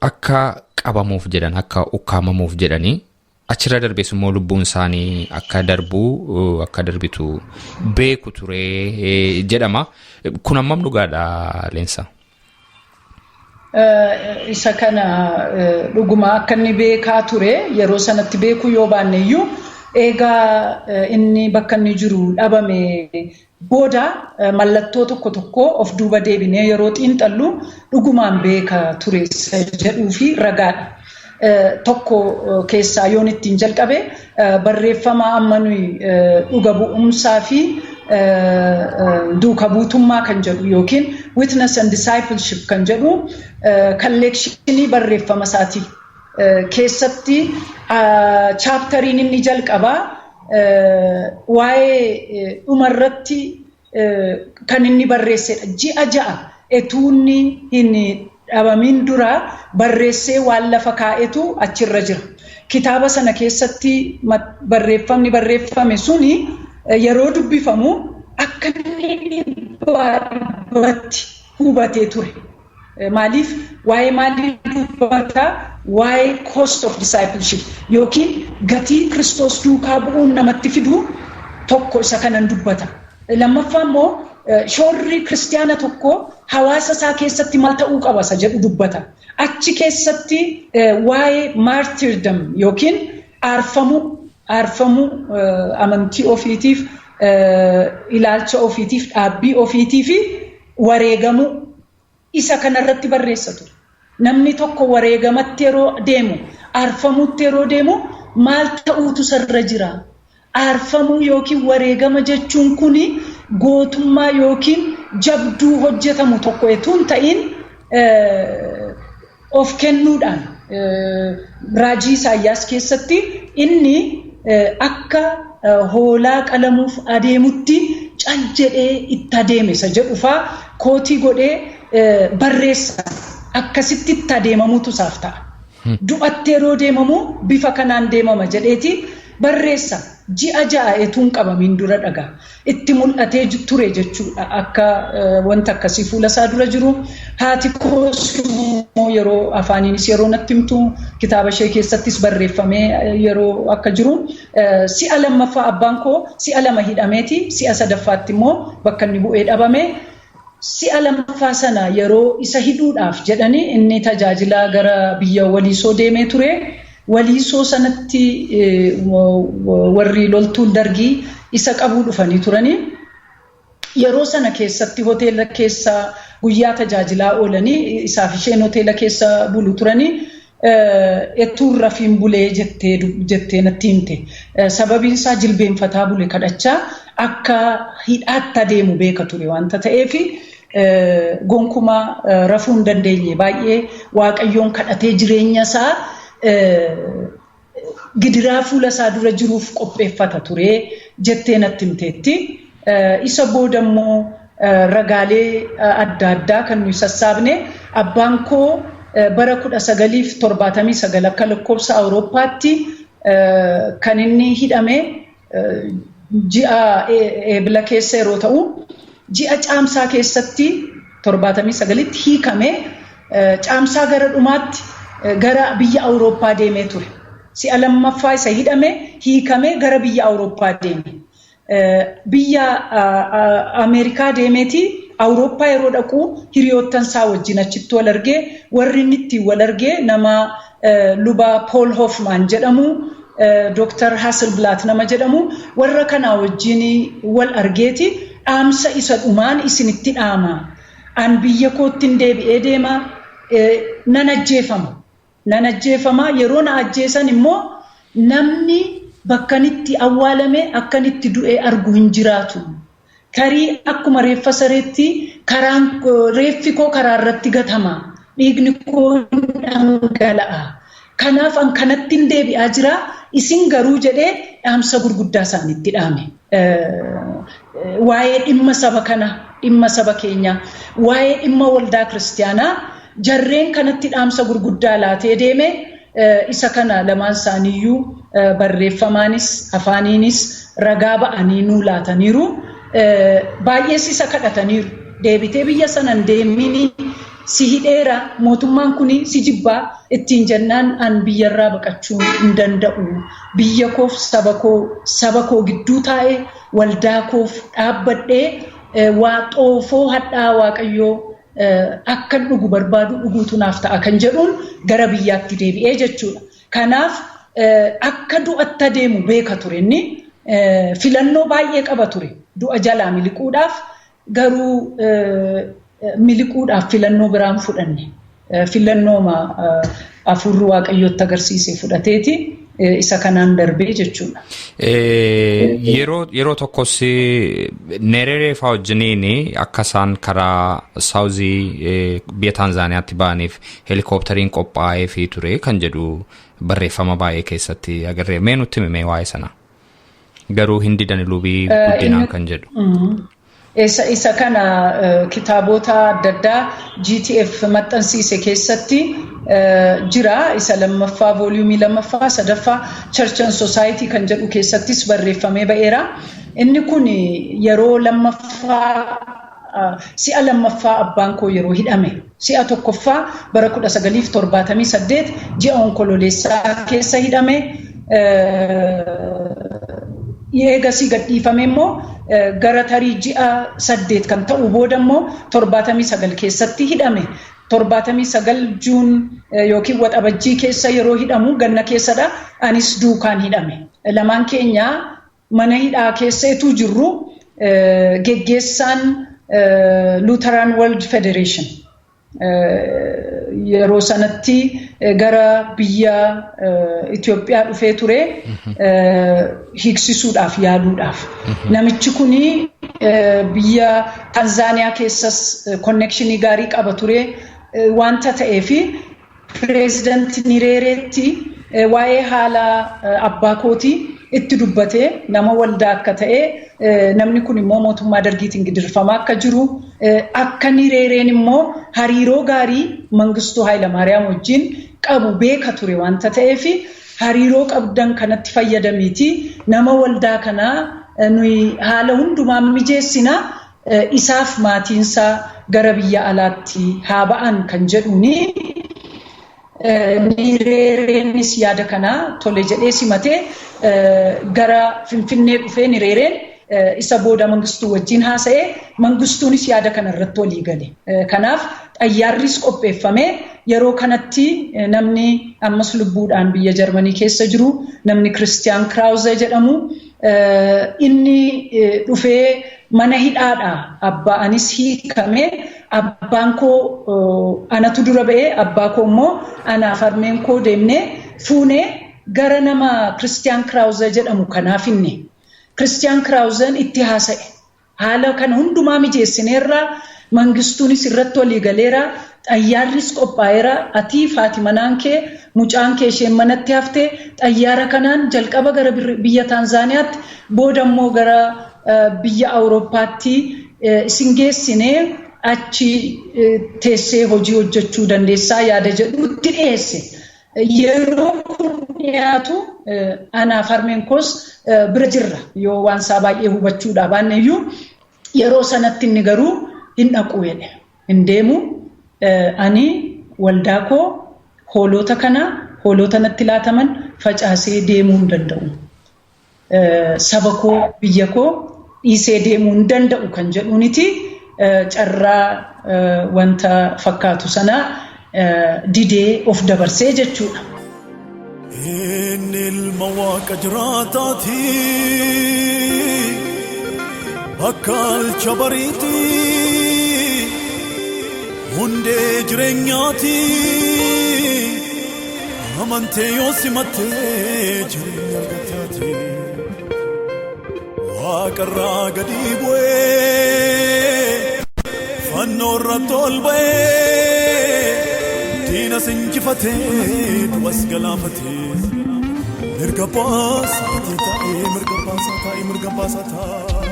akka qabamuuf jedhan, akka ukkaamamuuf jedhanii, achirra darbees immoo lubbuun isaanii akka darbu, akka darbitu beeku ture jedhama. Kun hammam dhugaadha, Leensaa? Isa kana dhuguma akka inni beekaa ture yeroo sanatti beekuu yoo baanne iyyuu, eegaa inni bakka inni jiru dhabame booda mallattoo tokko tokko of duuba deebinee yeroo xiinxallu dhugumaan beeka ture jedhuu fi ragaadha. Tokko keessaa yoon ittiin jalqabe, barreeffama amma nuyi dhuga bu'umsaa fi duuka buutummaa kan jedhu yookiin witness and discipleship kan jedhu collection barreeffama isaatii keessatti chapteriin inni jalqabaa waa'ee dhumarratti kan inni barreessedha. Ji'a 6 etuunni hin dhabamin dura barreessee waan lafa kaa'etu achirra jira. Kitaaba sana keessatti barreeffamni barreeffame suni yeroo dubbifamu akka inni dhibbatti hubatee ture. Maaliif? Waa'ee maalii dubbata? Waa'ee cost of discipleship yookiin gatii Kiristoos duukaa bu'uun namatti fidu tokko isa kanan dubbata. Lammaffaa immoo shoorri kiristiyaana tokko hawaasa isaa keessatti maal ta'uu qaba isa jedhu dubbata. Achi keessatti waa'ee martyrdom yookiin aarfamuu amantii ofiitiif, ilaalcha ofiitiif, dhaabbii ofiitii fi wareegamuu isa kanarratti barreessa ture. Namni tokko wareegamatti yeroo deemu, aarfamuutti yeroo deemu maal ta'uutu sarra jira? Aarfamuu yookiin wareegama jechuun kuni gootummaa yookiin jabduu hojjetamu tokko etuu hin ta'in, of kennuudhaan raajii Isaayyaas keessatti inni akka hoolaa qalamuuf adeemutti cal jedhee itti adeeme isa jedhu faa quote godhee barreessa. Akkasitti itti adeemamuutu isaaf ta'a. Du'atti yeroo deemamu bifa kanaan deemama jedheeti barreessa. Ji'a 6 etuun qabamiin dura dhagaa. Itti mul'atee ture jechuudha akka wanta akkasii fuula isaa dura jiru. Haati koos immoo yeroo afaaniinis yeroo natti himtu, kitaaba ishee keessattis barreeffamee yeroo akka jiru, si'a lammaffaa abbaan koo si'a lama hidhameeti, si'a sadaffaatti immoo bakka inni bu'ee dhabame. Si'a lammaffaa sana yeroo isa hidhuudhaaf jedhanii inni tajaajilaa gara biyya Waliisoo deemee ture. Waliisoo sanatti warri loltuun dargii isa qabuu dhufanii turanii. Yeroo sana keessatti hoteela keessa guyyaa tajaajilaa oolanii isaaf isheen hoteela keessa bulu turanii, etuun rafiin bulee jettee natti himte. Sababiin isaa jilbeenfataa bule, kadhachaa akka hidhaatti adeemu beeka ture wanta ta'eef gonkumaa rafuu hin dandeenye. Baay'ee Waaqayyoon kadhatee jireenya isaa gidiraa fuula isaa dura jiruuf qopheeffata ture jettee natti himteetti. Isa booda immoo ragaalee adda addaa kan nuyi sassaabne, abbaan koo bara 1979 akka lakkoofsa Awurooppaatti kan inni hidhame ji'a Eebila keessa yeroo ta'u, ji'a Caamsaa keessatti 79tti hiikame, Caamsaa gara dhumaatti gara biyya Awurooppaa deemee ture. Si'a lammaffaa isa hidhame, hiikame, gara biyya Awurooppaa deeme. Biyya Ameerikaa deemeeti Awurooppaa yeroo dhaqu hiriyoottan isaa wajjin achitti wal argee, warri inni ittiin wal argee nama luba Paul Hoffman jedhamu, Dr. Hasselblatt nama jedhamu, warra kanaa wajjin wal argeeti dhaamsa isa dhumaan isinitti dhaama. An biyya kootti deebi'ee deema, nan ajjeefama. Nan ajjeefama, yeroo na ajjeesan immoo namni bakkanitti awwaalame akkanitti du'ee argu hin jiraatu. Tarii akkuma reeffa sareetti karaan reeffi koo karaa irratti gatama. Dhiigni koo dhangala'a. Kanaaf an kanatti hin deebi'aa jira. Isin garuu jedhee dhaamsa gurguddaa isaanitti dhaame. Waa'ee dhimma saba kanaa. Dhimma saba keenyaa, waa'ee dhimma waldaa kiristiyaanaa jarreen kanatti dhaamsa gurguddaa laatee deeme. Isa kana lamaan isaaniiyyuu barreeffamaanis afaaniinis ragaa ba'anii nuu laataniiru. Baay'ees isa kadhataniiru. Deebitee biyya sanan deemini, si hidheera, mootummaan kun si jibbaa ittiin jennaan, an biyyarraa baqachuu hin danda'u. Biyya koof saba koo gidduu taa'ee waldaa koof dhaabbadhee waa xoofoo hadhaa Waaqayyoo akkan dhugu barbaadu dhuguutu naaf ta'a kan jedhuun gara biyyaatti deebi'ee jechuudha. Kanaaf akka du'atti adeemu beeka ture inni, filannoo baay'ee qaba ture du'a jalaa miliquudhaaf, garuu miliquudhaaf filannoo biraan fudhanne. Filannooma hafuurri Waaqayyootti agarsiise fudhateeti isa kanaan darbee jechuudha. Yeroo tokkos Neereree fa'aa wajjiniin akka isaan karaa saawuzii biyya Taanzaaniyaatti ba'aniif heelikooptariin qophaa'ee fi ture kan jedhu barreeffama baay'ee keessatti agarree. Mee nutti himi waa'ee sana. Garuu hin didan lubii Guddinaan kan jedhu. Isa kana kitaabota adda addaa GTF maxxansiise keessatti jira. Isa lammaffaa, volume lammaffaa, sadaffaa, Church and Society kan jedhu keessattis barreeffamee ba'eera. Inni kun yeroo lammaffaa, si'a lammaffaa abbaan koo yeroo hidhame. Si'a tokkoffaa bara 1978 ji'a Onkololeessaa keessa hidhame. Eegasii gadhiifame immoo gara tarii ji'a 8 kan ta'u booda immoo 79 keessatti hidhame. 79 June yookiin Waxabajjii keessa yeroo hidhamu ganna keessadha. Anis duukaan hidhame. Lamaan keenya mana hidhaa keessa etuu jirru geggeessaan Lutheran World Federation yeroo sanatti gara biyya Itoophiyaa dhufee ture hiiksisuudhaaf yaaluudhaaf. Namichi kuni biyya Tanzaaniyaa keessas connection gaarii qaba ture wanta ta'eefi pireezidanti Nireereetti waa'ee haala abbaa kootii itti dubbatee, nama waldaa akka ta'e, namni kun immoo mootummaa dargiitiin gidirfamaa akka jiru, akka Nireereen immoo hariiroo gaarii Mangistuu Hayilamaariyaam wajjin qabu beeka ture wanta ta'eef, hariiroo qabdan kanatti fayyadamiiti nama waldaa kanaa nuyi haala hundumaa mijeessina, isaaf maatiinsaa gara biyya alaatti haa ba'an kan jedhuuni. Nireereenis yaada kanaa tole jedhee simatee gara Finfinnee dhufee. Nireereen isa booda Mangistuu wajjin haasa'ee, Mangistuunis yaada kana irratti walii gale. Kanaaf xayyaarris qopheeffamee yeroo kanatti namni ammas lubbuudhaan biyya Jarmanii keessa jiru, namni Kiristiyaan Kiraawuze jedhamu, inni dhufee mana hidhaadha. Abbaa anis hiikamee, abbaan koo anatu dura ba'ee, abbaa koo immoo anaaf harmeen koo deemnee fuunee gara nama Kiristiyaan Kiraawuze jedhamu kanaaf inni. Kiristiyaan Kiraawuzen itti haasa'e. Haala kana hundumaa mijeessineerraa, Mangistuunis irratti walii galeera, xayyaarris qophaa'eera, ati, faati manaan kee, mucaan kee isheen manatti haftee xayyaara kanaan jalqaba gara biyya Taanzaaniyaatti, booda immoo gara biyya Awurooppaatti isin geessinee achi teessee hojii hojjechuu dandeessaa yaada jedhutti dhiyeesse. Yeroo kun dhiyaatu anaaf harmeen koos bira jirra, yoo waan isaa baay'ee hubachuudhaa baanne iyyuu. Yeroo sanatti inni garuu hin dhaqu jedhe. Hin deemu, ani waldaa koo, hoolota kana, hoolota natti laataman facaasee deemuu hin danda'u. Saba koo, biyya koo dhiisee deemuu hin danda'u kan jedhuuniti carraa wanta fakkaatu sana didee of dabarsee jechuudha. Inni ilma Waaqa jiraataati. Bakka alcha bariiti. Hundee jireenyaati. Amantee yoo simattee jireenya argataati. Waaqarraa gadi bu'ee fannoo irratti ol ba'ee diinas injifatee du'as galaafatee mirga baasaa taa'ee, mirga baasaa taa'ee, mirga baasaa taa'ee.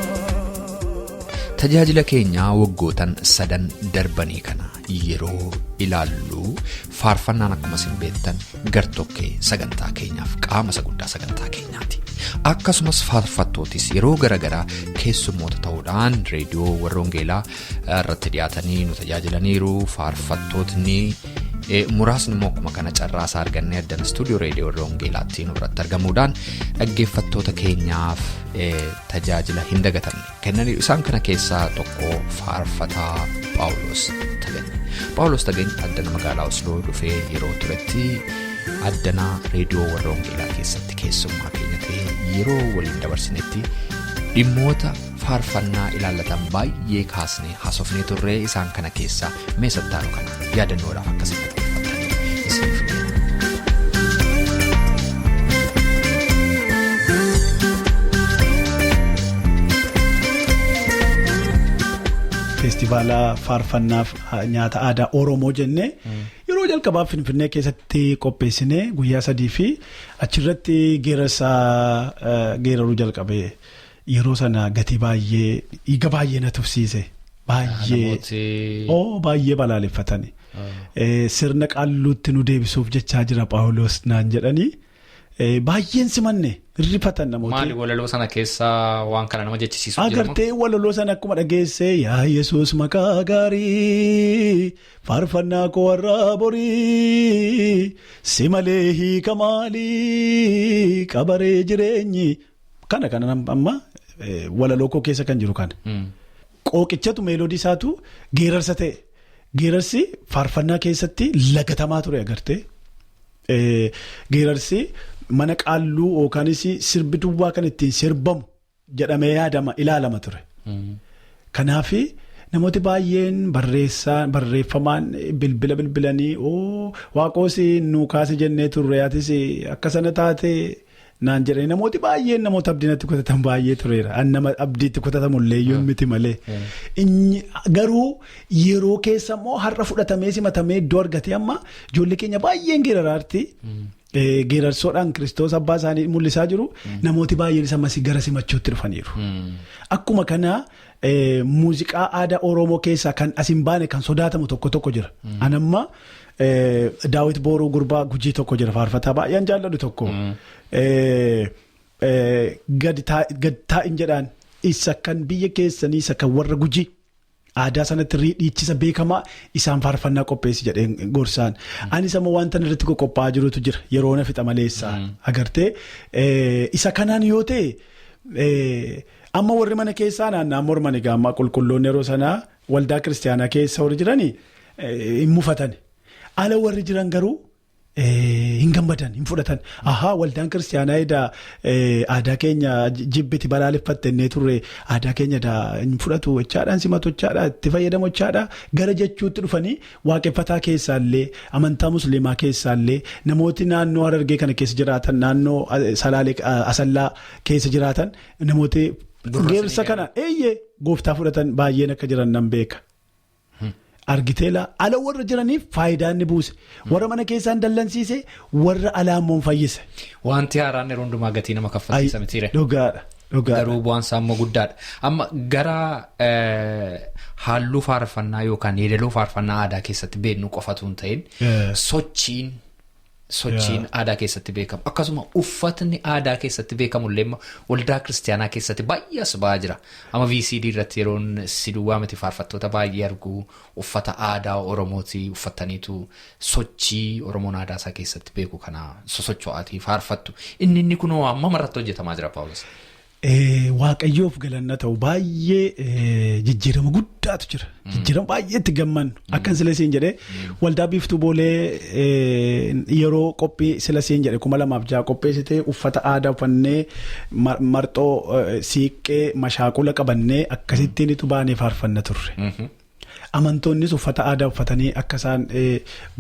Tajaajila keenyaa waggootan sadan darbanii kana yeroo ilaallu faarfannaan akkuma isin beektan gartokkee sagantaa keenyaaf qaama isa guddaa sagantaa keenyaati. Akkasumas faarfattootis yeroo garaagaraa keessummoota ta'uudhaan reediyoo warra Wangeelaa irratti dhiyaatanii nu tajaajilaniiru. Faarfattootni muraasni immoo akkuma kana carraasaa argannee addan istuudiyoo reediyoo warra Wangeelaatti nu biratti argamuudhaan dhaggeeffattoota keenyaaf tajaajila hin dagatamne kennaniiru. Isaan kana keessaa tokko faarfataa Phaawulos Tagany. Phaawulos Tagany addana magaalaa Osloo dhufee yeroo turetti addana reediyoo warra Wangeelaa keessatti keessummaa keenya ta'ee yeroo waliin dabarsinetti dhimmoota faarfannaa ilaallatan baay'ee kaasnee haasofnee turre. Isaan kana keessaa meesattaanu kana yaadannoodhaaf akkasiin dhaggeeffattanii isiniif kenna. Feestivaala faarfannaaf nyaata aadaa Oromoo jennee yeroo jalqabaaf Finfinnee keessatti qopheessinee guyyaa 3 fi achirratti geerarsa geeraruu jalqabe. Yeroo sana gatii baay'ee dhiiga baay'ee na tufsiise. Baay'ee baay'ee balaaleffatani. Sirna qaalluutti nu deebisuuf jechaa jira Phaawulos naan jedhanii. Baay'een simanne rifatan namooti. Maali walaloo sana keessaa waan kana nama jechisiisu jira moo? Agartee walaloo sana akkuma dhageesse, yaa Yesuus maqaa gaarii, faarfannaa koo warra borii, si malee hiika maalii qabaree jireenyi. Kana amma walaloo koo keessa kan jiru kana. Qooqichatu meelodii isaatu geerarsa ta'e. Geerarsi faarfannaa keessatti lagatamaa ture agartee. Geerarsi mana qaalluu yookaanis sirbi duwwaa kan ittiin sirbamu jedhamee yaadama ilaalama ture. Kanaaf namooti baay'een barreeffamaan bilbila bilbilanii, oo waaqoos nu kaase jennee turre, atis akka sana taate naan jedhanii, namooti baay'een namoota abdii natti kutatan baay'ee tureera. An nama abdiitti kutatamu illee iyyuu miti malee. Garuu yeroo keessa immoo har'a fudhatamee simatamee iddoo argatee amma ijoollee keenya baay'een geeraraarti. Geerarsoodhaan Kiristoos abbaa isaanii mul'isaa jiru. Namooti baay'een isa masii gara simachuutti dhufaniiru. Akkuma kana muuziqaa aadaa Oromoo keessaa kan as hin baane kan sodaatamu tokko tokko jira. An amma Daawit Booruu gurbaa Gujii tokko jira, faarfataa baay'een jaalladhu tokko. Gadi taa'in jedhaan, isa kan biyya keessanii, isa kan warra Gujii. Aadaa sanatti dhiichisa beekamaa isaan faarfannaa qopheessi jedheen gorsaan. Anis ammoo wanta irratti qophaa'aa jirutu jira yeroo na fixa maleessaa. Agartee, isa kanaan yoo ta'e amma warri mana keessaa naanna'an morman egaa amma qulqulloonni yeroo sanaa waldaa kiristaanaa keessa warri jiranii hin mufatan. Ala warri jiran garuu hin gammadan, hin fudhatan. Ahaa, waldaan kiristaanaa edaa aadaa keenya jibbiti balaaleffatte innee turre, aadaa keenya edaa hin fudhatu jechaadhaan, simatu jechaadha, itti fayyadamu jechaadha gara jechuutti dhufanii, waaqeffataa keessaallee, amantaa musliimaa keessaallee, namooti naannoo Harargee kana keessa jiraatan, naannoo Salaalee Asallaa keessa jiraatan, namooti geerarsa kana eeyyee gooftaa fudhatan baay'een akka jiran nan beeka. Argiteela, ala warra jiraniif faayidaa inni buuse. Warra mana keessaan dallansiise, warra alaa immoo fayyise. Wanti haaraan yeroo hundumaa gatii nama kaffalchiisa mitiire. Dhugaadha. Garuu bu'aan isaa immoo guddaadha. Amma gara halluu faarfannaa yookaan yeedaloo faarfannaa aadaa keessatti beeknu qofatu hin ta'in, sochiin aadaa keessatti beekamu, akkasuma uffatni aadaa keessatti beekamu illee waldaa kiristaanaa keessatti baay'ee as ba'aa jira. Amma VCD irratti yeroon si duwwaa miti, faarfattoota baay'ee argu, uffata aadaa Oromooti uffataniitu sochii Oromoon aadaa isaa keessatti beeku kana sosocho'aatii faarfattu. Inni kunoo amma irratti hojjetamaa jira, Paawulos? Waaqayyoof galanna ta'u, baay'ee jijjiirama guddaatu jira. Jijjiirama baay'ee itti gammannu. Akkan sila siin jedhee, waldaa biiftuu boolee yeroo qophii sila siin jedhe 2006 qopheessitee, uffata aadaa uffannee, marxoo, siiqqee, mashaaqula qabannee akkasittiin itu baanee faarfanna turre. Amantoonnis uffata aadaa uffatanii akka isaan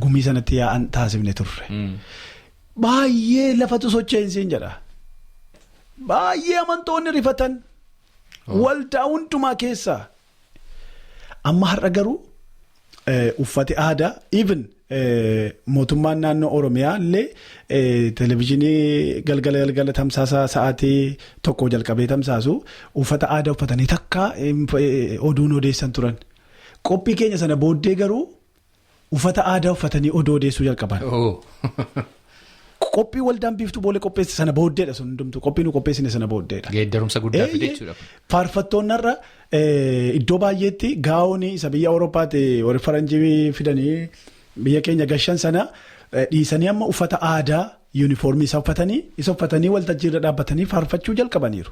gumii sanatti yaa'an taasifne turre. Baay'ee lafatu socho'insiin jedha. Baay'ee amantoonni rifatan waldaa hundumaa keessaa. Amma har'a garuu uffati aadaa even Mootummaan naannoo Oromiyaa illee televezyiinii galgala galgala tamsaasa sa'aatii 1 jalqabee tamsaasu uffata aadaa uffatanii takka oduun odeessan turan. Qophii keenya sana booddee garuu uffata aadaa uffatanii oduu odeessuu jalqaban. Qophii waldaan biiftuu boolee qopheesse sana booddeedha sun hundumtu qophii nu qopheessine sana booddeedha. Geeddarumsa guddaa fide jechuudha. Faarfattoonni irra iddoo baay'eetti gaa'oon isa biyya Awurooppaatti warri faranjii fidanii biyya keenya gashan sana dhiisanii amma uffata aadaa yuunifoormii isa uffatanii waltajjii irra dhaabbatanii faarfachuu jalqabaniiru.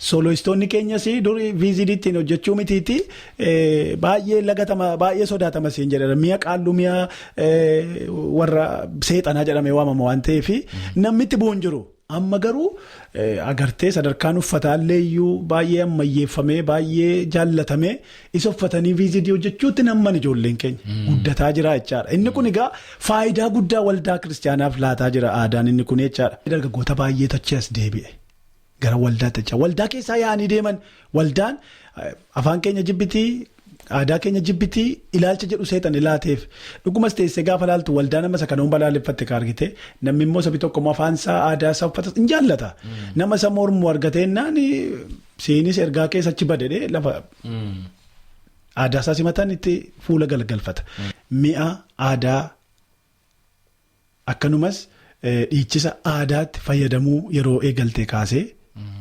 Soloistoonni keenyas durii VCD ittiin hojjechuu mitiiti baay'ee lagatama baay'ee sodaatama siin jedhama mi'a qaalluu mi'a warra seexanaa jedhamee waamama waan ta'eef namni itti bu'uun jiru. Amma garuu agartee sadarkaan uffataallee iyyuu baay'ee ammayyeeffamee baay'ee jaallatamee isa uffatanii VCD hojjechuutti namman ijoolleen keenya guddataa jira jechaadha. Inni kun egaa faayidaa guddaa waldaa kiristaanaaf laataa jira aadaan inni kun jechaadha. Dargaggoota baay'eetu achi as deebi'e gara waldaatti jecha waldaa keessaa yaa'anii deeman waldaan afaan keenya jibbitii. Aadaa keenya jibbitii ilaalcha jedhu seexan ilaateef dhugumas teessee gaafa laaltu waldaa nama isa kana balaaleffatte ka argite namni immoo sabi tokko afaan isaa aadaa isaa uffata hin jaallata. Nama isa mormu argateennaan siinis ergaa keessa achi badedhee lafa aadaa isaa simatan itti fuula galgalfata. Mi'a aadaa akkanumas dhiichisa aadaatti fayyadamuu yeroo eegalte kaasee.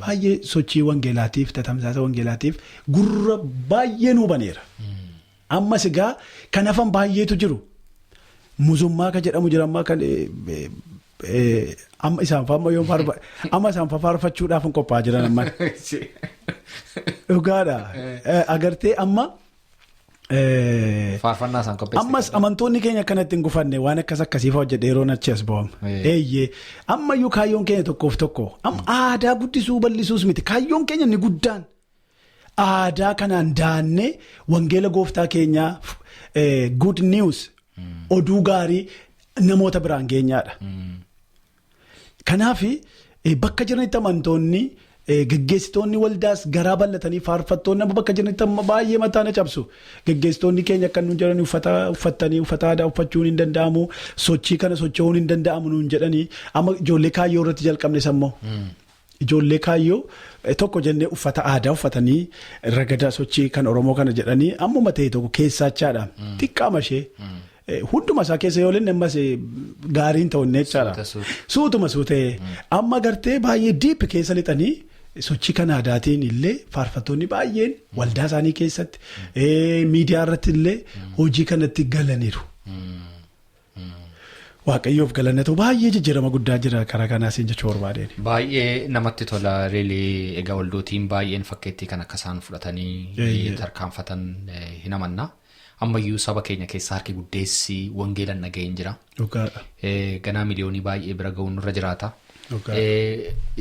Baay'ee sochii wangeelaatiif tatamsaasa wangeelaatiif gurra baay'ee nu baneera. Ammas egaa kan hafan baay'eetu jiru. Muzummaa kan jedhamu jira ammaa kan amma isaan amma isaan faarfachuudhaaf hin qophaa'aa jiran amma. Dhugaadha. Agartee amma. Faarfannaa isaan qopheessan. Ammas amantoonni keenya akkanatti hin gufanne waan akkas akkasiif hojjedhe yeroon achi as ba'amu. Eeyyee ammayyuu kaayyoon keenya tokkoof tokko amma aadaa guddisuu bal'isuus miti kaayyoon keenya inni guddaan aadaa kanaan daannee wangeela gooftaa keenyaa good news oduu gaarii namoota biraan geenyaadha. Kanaaf bakka jiranitti amantoonni. Geggeessitoonni waldaas garaa bal'atanii faarfattoonni amma bakka jiranitti amma baay'ee mataa na cabsu. Geggeessitoonni keenya akka nuun jedhanii uffata uffatanii uffata aadaa uffachuun hin danda'amu sochii kana socho'uun hin danda'amu nuun jedhanii amma ijoollee kaayyoo irratti jalqabne sammoo. Ijoollee kaayyoo tokko jennee uffata aadaa uffatanii ragada sochii kan Oromoo kana jedhanii ammuma ta'e tokko keessaachaadha. Xiqqaama ishee. Hunduma isaa keessa yoo lenne ammas gaariin ta'u jechaadha. Suutuma suutee amma gartee baay'ee deep keessa lixanii sochii kan aadaatiin illee faarfattoonni baay'een waldaa isaanii keessatti miidiyaa irratti illee hojii kanatti galaniiru. Waaqayyoof galannatu baay'ee jijjiirama guddaa jira karaa kanaas jechuu barbaadeen. Baay'ee namatti tola really egaa waldootiin baay'een fakkeettii kan akka isaan fudhatanii tarkaanfatan hin amanna. Ammayyuu saba keenya keessaa harki guddeessi wangeelan dhaga'een jira. Ganaa miliyoonii baay'ee bira ga'uun nurra jiraata.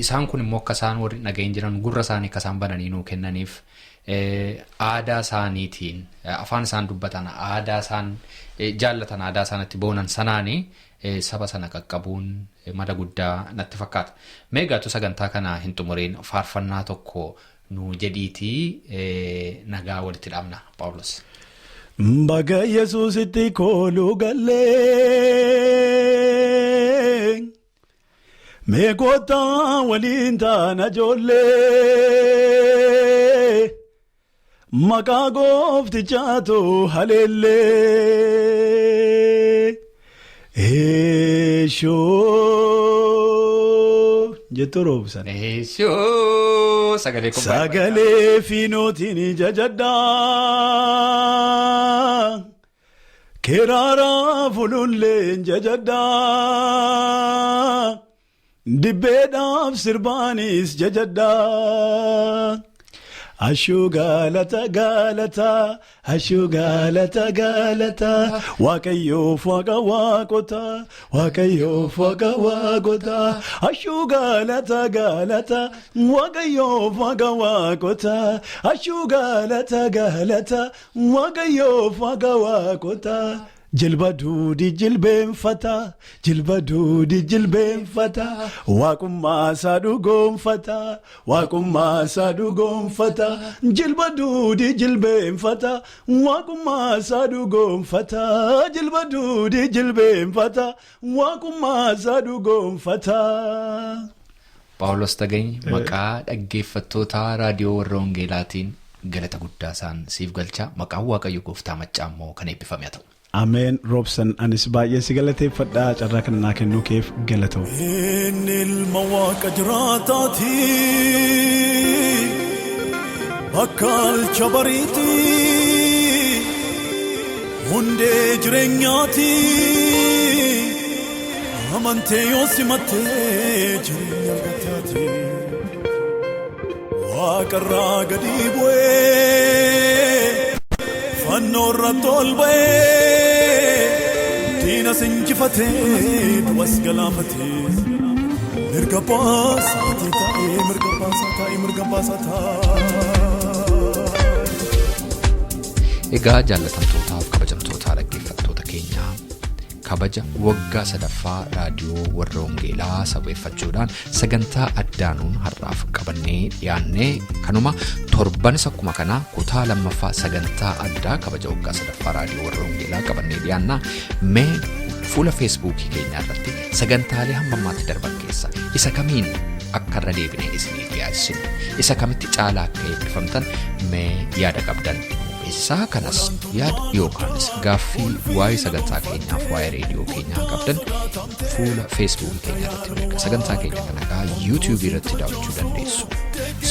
Isaan kun immoo akka isaan warri dhaga'een jiran gurra isaanii akka isaan bananii nuu kennaniif aadaa isaaniitiin afaan isaan dubbatan aadaa isaan jaallatan aadaa isaanitti boonan sanaanii saba sana qaqqabuun mala guddaa natti fakkaata. Mee gaatu sagantaa kana hin xumuriin faarfannaa tokko nu jedhiitii nagaa walitti dhaabna Paawulos. Baga Yesuusitti kooluu gallee mee kottaa waliin taana ijoollee maqaa gooftichaatu haleellee eeshoo jettu roobsan. Eeshoo sagalee kun Sagalee fiinootiin jajadhaa Kiraaraa fululleen jajadhaa dibbeedhaaf sirbaanis jajadhaa. Ashuu galata galata ashuu galata galata waaqayyoof waaqa waaqota waaqayyoof waaqa waaqota ashuu galata galata waaqayyoof waaqa waaqota ashuu galata galata waaqayyoof waaqa waaqota. Jilba duudii jilbeenfata, jilba duudii jilbeenfata, waaqummaa isaa dhugoomfata, waaqummaa isaa dhugoomfata, jilba duudii jilbeenfata, waaqummaa isaa dhugoomfata, jilba duudii jilbeenfata, waaqummaa isaa dhugoomfata. Paawulos Tagany, maqaa dhaggeeffattoota raadiyoo warra Wangeelaatiin galata guddaa isaan siif galcha. Maqaan Waaqayyo gooftaa maccaa immoo kan eebbifame haa ta'u. Ameen. Roobsan, anis baay'ee si galateeffadhaa, carraa kana naa kennuu keef galatoo. Inni ilma Waaqa jiraataati. Akka alcha bariiti. Hundee jireenyaati. Amantee yoo simattee jireenya argataati. Waaqarraa gadi bu'ee fannoo irratti ol ba'ee diinas injifatee du'as galaafatee mirga baasaatii taa'ee, mirga baasaa taa'ee, mirga baasaa taa'ee. Egaa jaallatamtootaaf kabajamtoota dhaggeeffattoota keenyaa, kabaja waggaa sadaffaa raadiyoo warra Wangeelaa sababeeffachuudhaan sagantaa addaanuun har'aaf qabannee dhiyaannee kanuma. Torbanis akkuma kanaa kutaa lammaffaa sagantaa addaa kabaja waggaa sadaffaa raadiyoo warra Wangeelaa qabannee dhiyaannaa. Mee fuula Feesbuukii keenyaa irratti sagantaalee hamma ammaatti darban keessa isa kamiin akka irra deebinee isinii dhiyaessinu, isa kamitti caalaa akka eebbifamtan mee yaada qabdan beeksisaa. Kanas yaada yookaanis gaaffii waa'ee sagantaa keenyaaf, waa'ee reediyoo keenyaa qabdan fuula Feesbuukii keenya irratti nu erga. Sagantaa keenya kana egaa Yuutuubii irratti daawwachuu dandeessu,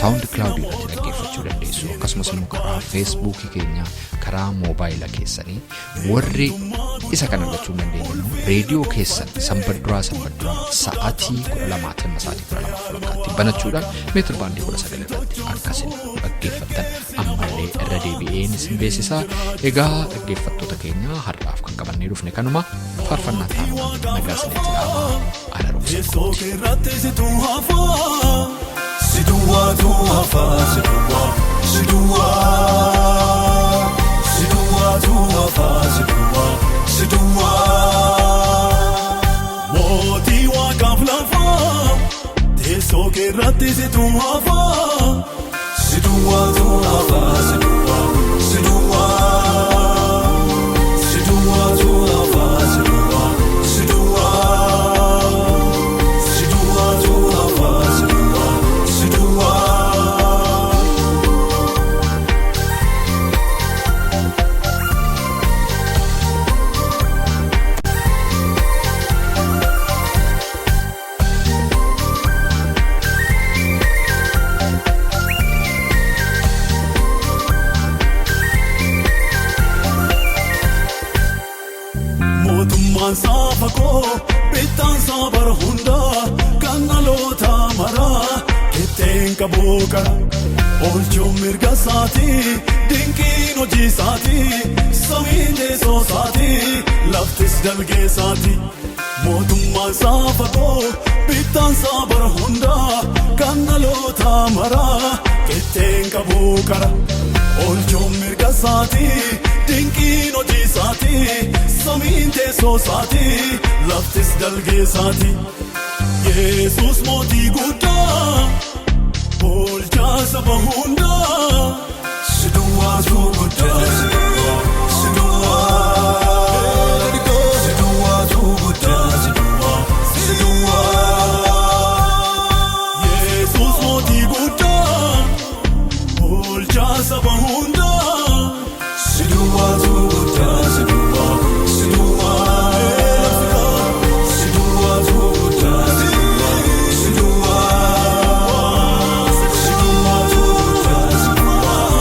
SoundCloud irratti dhaggeeffachuu dandeessu, akkasumas immoo karaa Feesbuukii keenyaa karaa moobaayila keessanii. Warri isa kan argachuu hin dandeenye immoo reediyoo keessan sanbadduraa sa'aatii 12tti hamma sa'aatii 12 walakkaatti banachuudhaan meetir baandii 19 irratti akkasin dhaggeeffattan ammallee irra deebi'een isin beeksisaa. Egaa dhaggeeffattoota keenya, har'aaf kan qabannee dhufne kanuma. Faarfannaa taanaan nagaa isinitti dhaamaa, ana Roobsan. Teessoo keerratti situ hafaa, si duwwaatu hafaa, si duwwaa, si duwwaa, si duwwaatu hafaa, si duwwaa, si duwwaa. Mootii waaqaaf lafaa, teessoo keerratti situ hafaa, si duwwaatu hafaa, si duwwaa, si duwwaa, si duwwaatu hafaa, si duwwaa, si duwwaa. Si duwwaatu hafaa, si duwwaa, si duwwaa. Mootummaan saafa koo, bittaan saa bara hundaa, kan dhaloota maraa qixxeen qabu qara. Oolchuun mirga isaatii, dinqiin hojii isaatii, samiin teessoo isaatii, laftis dalgee isaatii. Mootummaan saafa koo, bittaan saa bara hundaa, kan dhaloota maraa qixxeen qabu qara. Oolchuun mirga isaatii, dinqiin hojii isaatii, samiin teessoo isaatii, laftis dalgee isaatii. Yesus mootii guddaa, bulchaa saba hundaa, si duwwaatu guddaa, si duwwaa, si duwwaa, si duwwaatu guddaa, si duwwaa, si duwwaa. Yesus mootii guddaa, bulchaa saba hundaa, si duwwaatu guddaa, si duwwaa, si duwwaa, si duwwaatu guddaa, si duwwaa, si duwwaa, si duwwaatu guddaa, si duwwaa.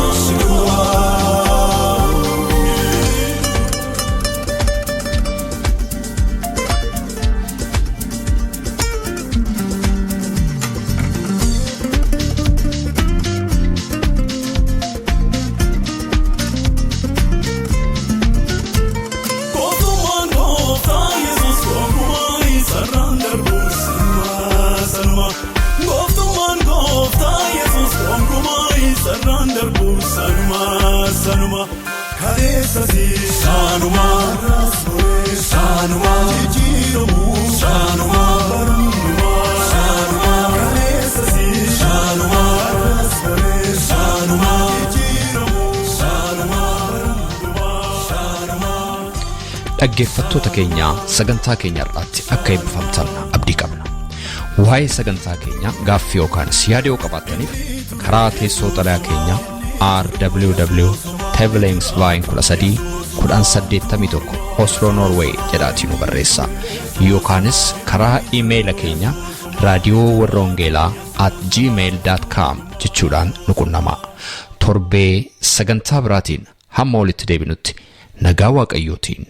Dhaggeeffattoota keenyaa, sagantaa keenya irraatti akka eebbifamtan abdii qabna. Waa'ee sagantaa keenyaa gaaffii yookaan yaada yoo qabaattaniif karaa teessoo xalayaa keenyaa RWW Tevelingsveien 13 1081 Oslo, Norway jedhaatii nu barreessaa, yookaanis karaa iimeeyila keenya raadiyoowarrawangeelaa@gmail.com jechuudhaan nu qunnamaa. Torbee sagantaa biraatiin hamma walitti deebinutti nagaa Waaqayyootiin.